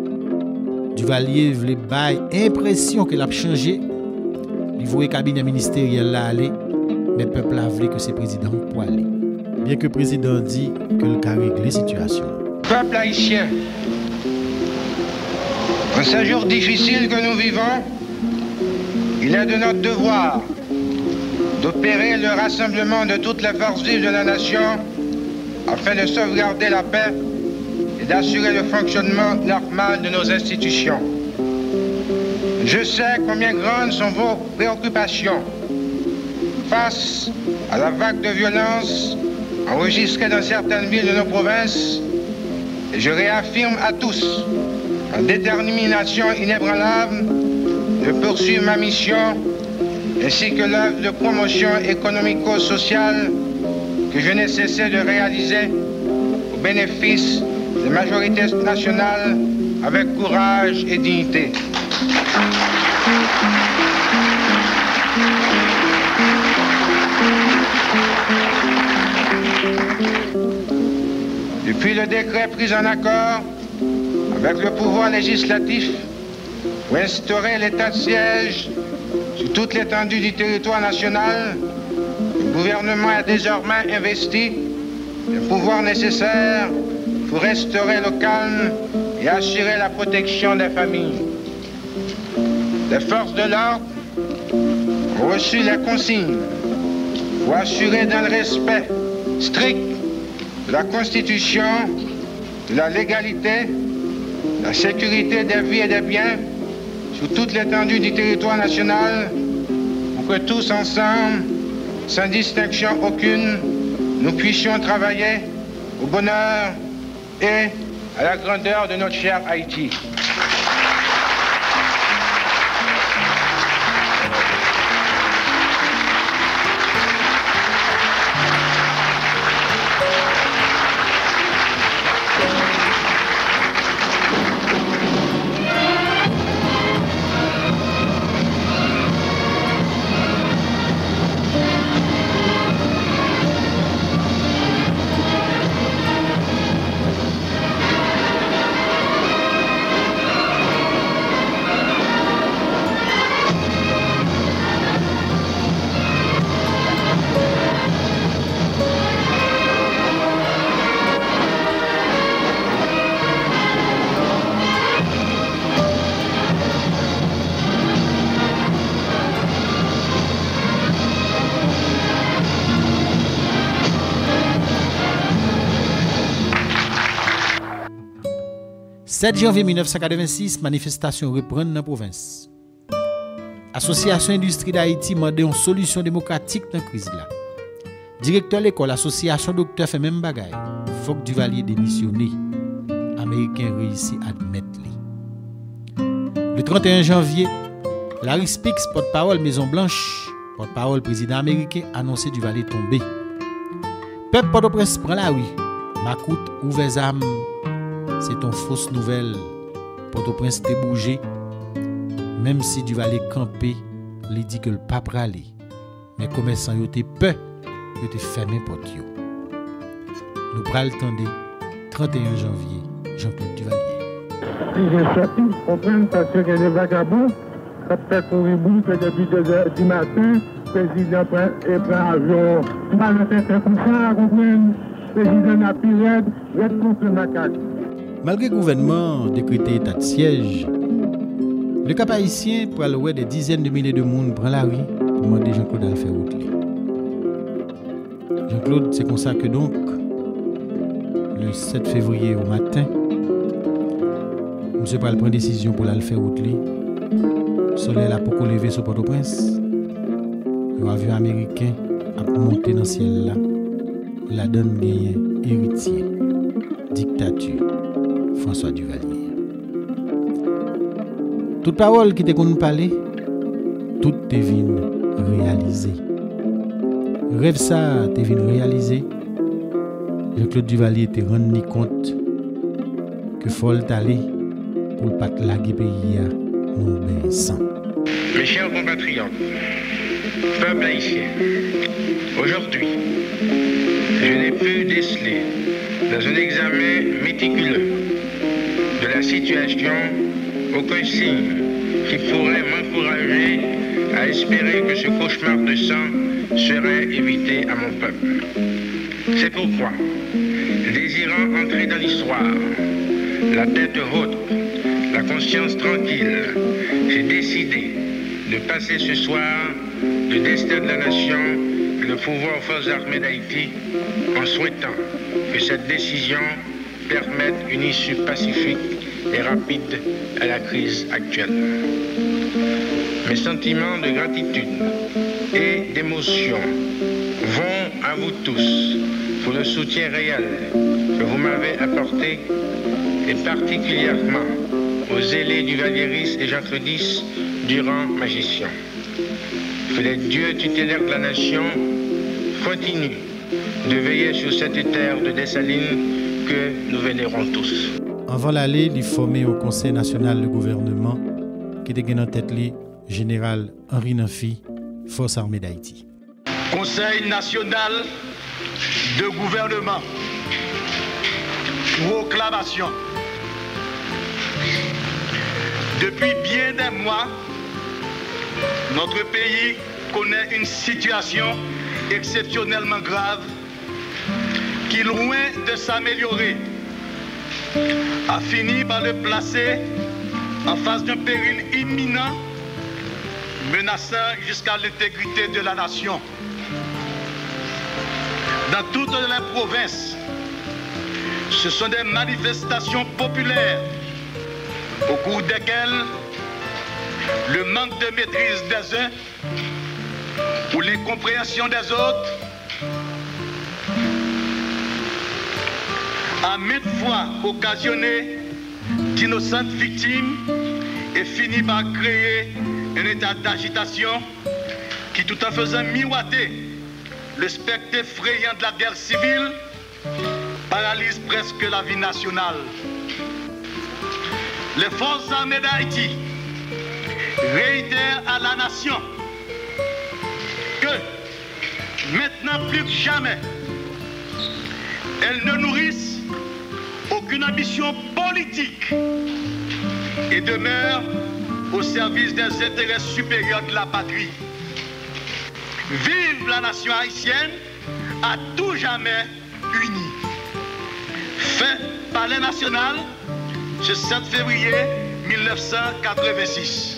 Duvalier vle bay enpresyon ke l ap chanje. Li voye kabinè ministeryèl la ale, men pèp la vle ke se prezidan an k pwale. Byenke prezidan an di ke l ka regle sitiyasyon an. Peuple haïtien, en ces jours difficiles que nous vivons, il est de notre devoir d'opérer le rassemblement de toutes les forces vives de la nation afin de sauvegarder la paix et d'assurer le fonctionnement normal de nos institutions. Je sais combien grandes sont vos préoccupations face à la vague de violence enregistrée dans certaines villes de nos provinces, et je réaffirme à tous ma détermination inébranlable de poursuivre ma mission ainsi que l'œuvre de promotion économico-sociale que je n'ai cessé de réaliser au bénéfice des majorités nationales avec courage et dignité. Depuis le décret pris en accord avec le pouvoir législatif pour instaurer l'état de siège sur toute l'étendue du territoire national, le gouvernement a désormais investi les pouvoirs nécessaires pour restaurer le calme et assurer la protection des familles. Les forces de l'ordre ont reçu les consignes pour assurer dans le respect strict de la Constitution, de la légalité, de la sécurité des vies et des biens sur toute l'étendue du territoire national pour que tous ensemble, sans distinction aucune, nous puissions travailler au bonheur et à la grandeur de notre cher Haïti. Sèt janvye mil nèf san katrevensis, manifestasyon reprann nan pwovens. Asosyasyon Endistri Dayiti mande yon solisyon demokratik nan kriz la. Direktè lekòl Asosyasyon Doktè fè menm bagay. Fòk Duvalier demisyone. Ameriken reyisi admèt li. Le trannteyen janvye, Larry Speakes, pòtpawòl Mezon Blanch, pòtpawòl prezidan ameriken, anonse Duvalier tonbe. Pèp Pòtoprens pran lari. Makout ouvè zam. Se t on fos nouvèl. Pòtoprens te bouje. Menm si Duvalier kanpe, li di ke l pa prale. Men komèsan yo te pè, yo te fèmen pòt yo. Nou pral tande trannteyen janvye, Jean-Claude Duvalier. Si je sòti, konprann, paske gen de vagabon k ap fè kouri bri ke depi de zè di maten, prezidan pran, e pran avyon an. M pa nan tenten konsa, konprann, prezidan n ap pi rèd, rèd kontre makak. Malgre gouvènman an dekrete eta de syèj, Le Cap Haïtien pral wè dè dizèn de milye de moun pran lari pou mande Jean-Claude al fè wout li. Jean-Claude, se konsa ke donk, le sèt fevriye o maten, misye pral pran desizyon pou l al fè wout li. Solèy la poko leve sou Pòtoprens. Yon avyon ameriken ap monte nan syèl la. Ladann genyen eritye diktati François Duvalier. Tout pawòl ki te konn pale, tout te vin reyalize. Rèv sa a te vin reyalize. Jean-Claude Duvalier te rann li kont ke fò l t ale pou l pa t lage peyi a nan yon beny san. Mes chers compatriotes, peuple haïtien, aujourd'hui, je n'ai pu déceler, dans un examen méticuleux de la situation, aucun signe qui pourrait m'encourager à espérer que ce cauchemar de sang serait évité à mon peuple. C'est pourquoi, désirant entrer dans l'histoire, la tête haute, la conscience tranquille, j'ai décidé de passer ce soir le destin de la nation et le pouvoir aux forces armées d'Haïti, en souhaitant que cette décision permette une issue pacifique et rapide à la crise actuelle. Mes sentiments de gratitude et d'émotion vont à vous tous pour le soutien réel que vous m'avez apporté, et particulièrement aux zélés duvalieristes et jean-claudistes durant ma gestion. Que les dieux tutélaires de la nation continuent de veiller sur cette terre de Dessalines que nous vénérons tous. Anvan l ale, li fòme yon konsèy nasyonal de gouvènman ki te gen nan tèt li jeneral Henri Namphy, Fòs Ame Dayiti. Konsèy nasyonal de gouvènman, pwoklamasyon. Depuis bien des mois, notre pays connaît une situation exceptionnellement grave qui, loin de s'améliorer, a fini par le placer en face d'un péril imminent, menaçant jusqu'à l'intégrité de la nation. Dans toutes les provinces, ce sont des manifestations populaires au cours desquelles le manque de maîtrise des uns ou l'incompréhension des autres a maintes fois occasionné d'innocentes victimes et fini par créer un état d'agitation qui, tout en faisant miroiter le spectre effrayant de la guerre civile, paralyse presque la vie nationale. Les forces armées d'Haïti réitèrent à la nation que, maintenant plus que jamais, elles ne nourrissent aucune ambition politique et demeurent au service des intérêts supérieurs de la patrie. Vive la nation haïtienne à tout jamais unie. Fin Palais National, ce sept février mille neuf cent quatre-vingt-six.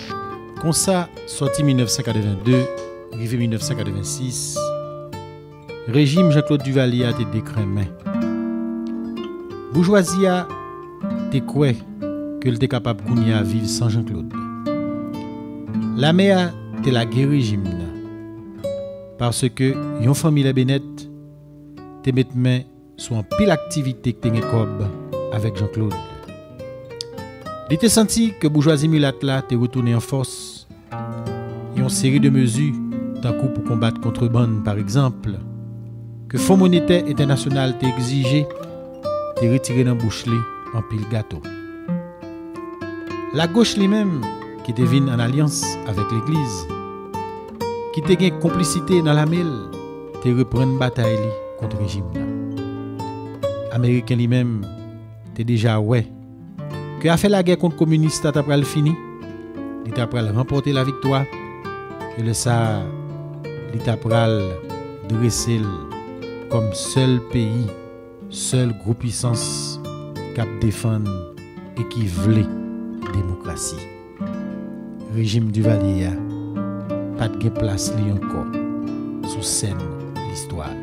Konsa, sòti mil nèf san katreven de, rive mil nèf san katreven sis, rejim Jean-Claude Duvalier a te dekrenmen. Boujwazi a te kwè ke l te kapab kounye a viv san Jean-Claude. Lame a te lage rejim nan, paske yon fanmi Lèbenèt te met men sou anpil aktivite ki te gen kòb avèk Jean-Claude. Li te santi ke boujwazi milat la te retounen an fòs. Yon seri de mezi, tankou pou konbat kontrebann, pa egzanp, ke Fon Monetè Entènasyonal te egzije, te retire nan bouch li anpil gato. Lagoch li menm, ki te vin an alyans avèk legliz, ki te gen konplisite nan lame l, te reprann batay li kont rejim nan. Ameriken li menm te deja wè ke afè lagè kont kominis la ta pral fini, li ta pral ranpòte laviktwa, e lè sa a, li ta pral drese l kòm sèl peyi, sèl gwo pisans k ap defann e ki vle demokrasi. Rejim Duvalier a pa t gen plas li ankò sou sèn listwa.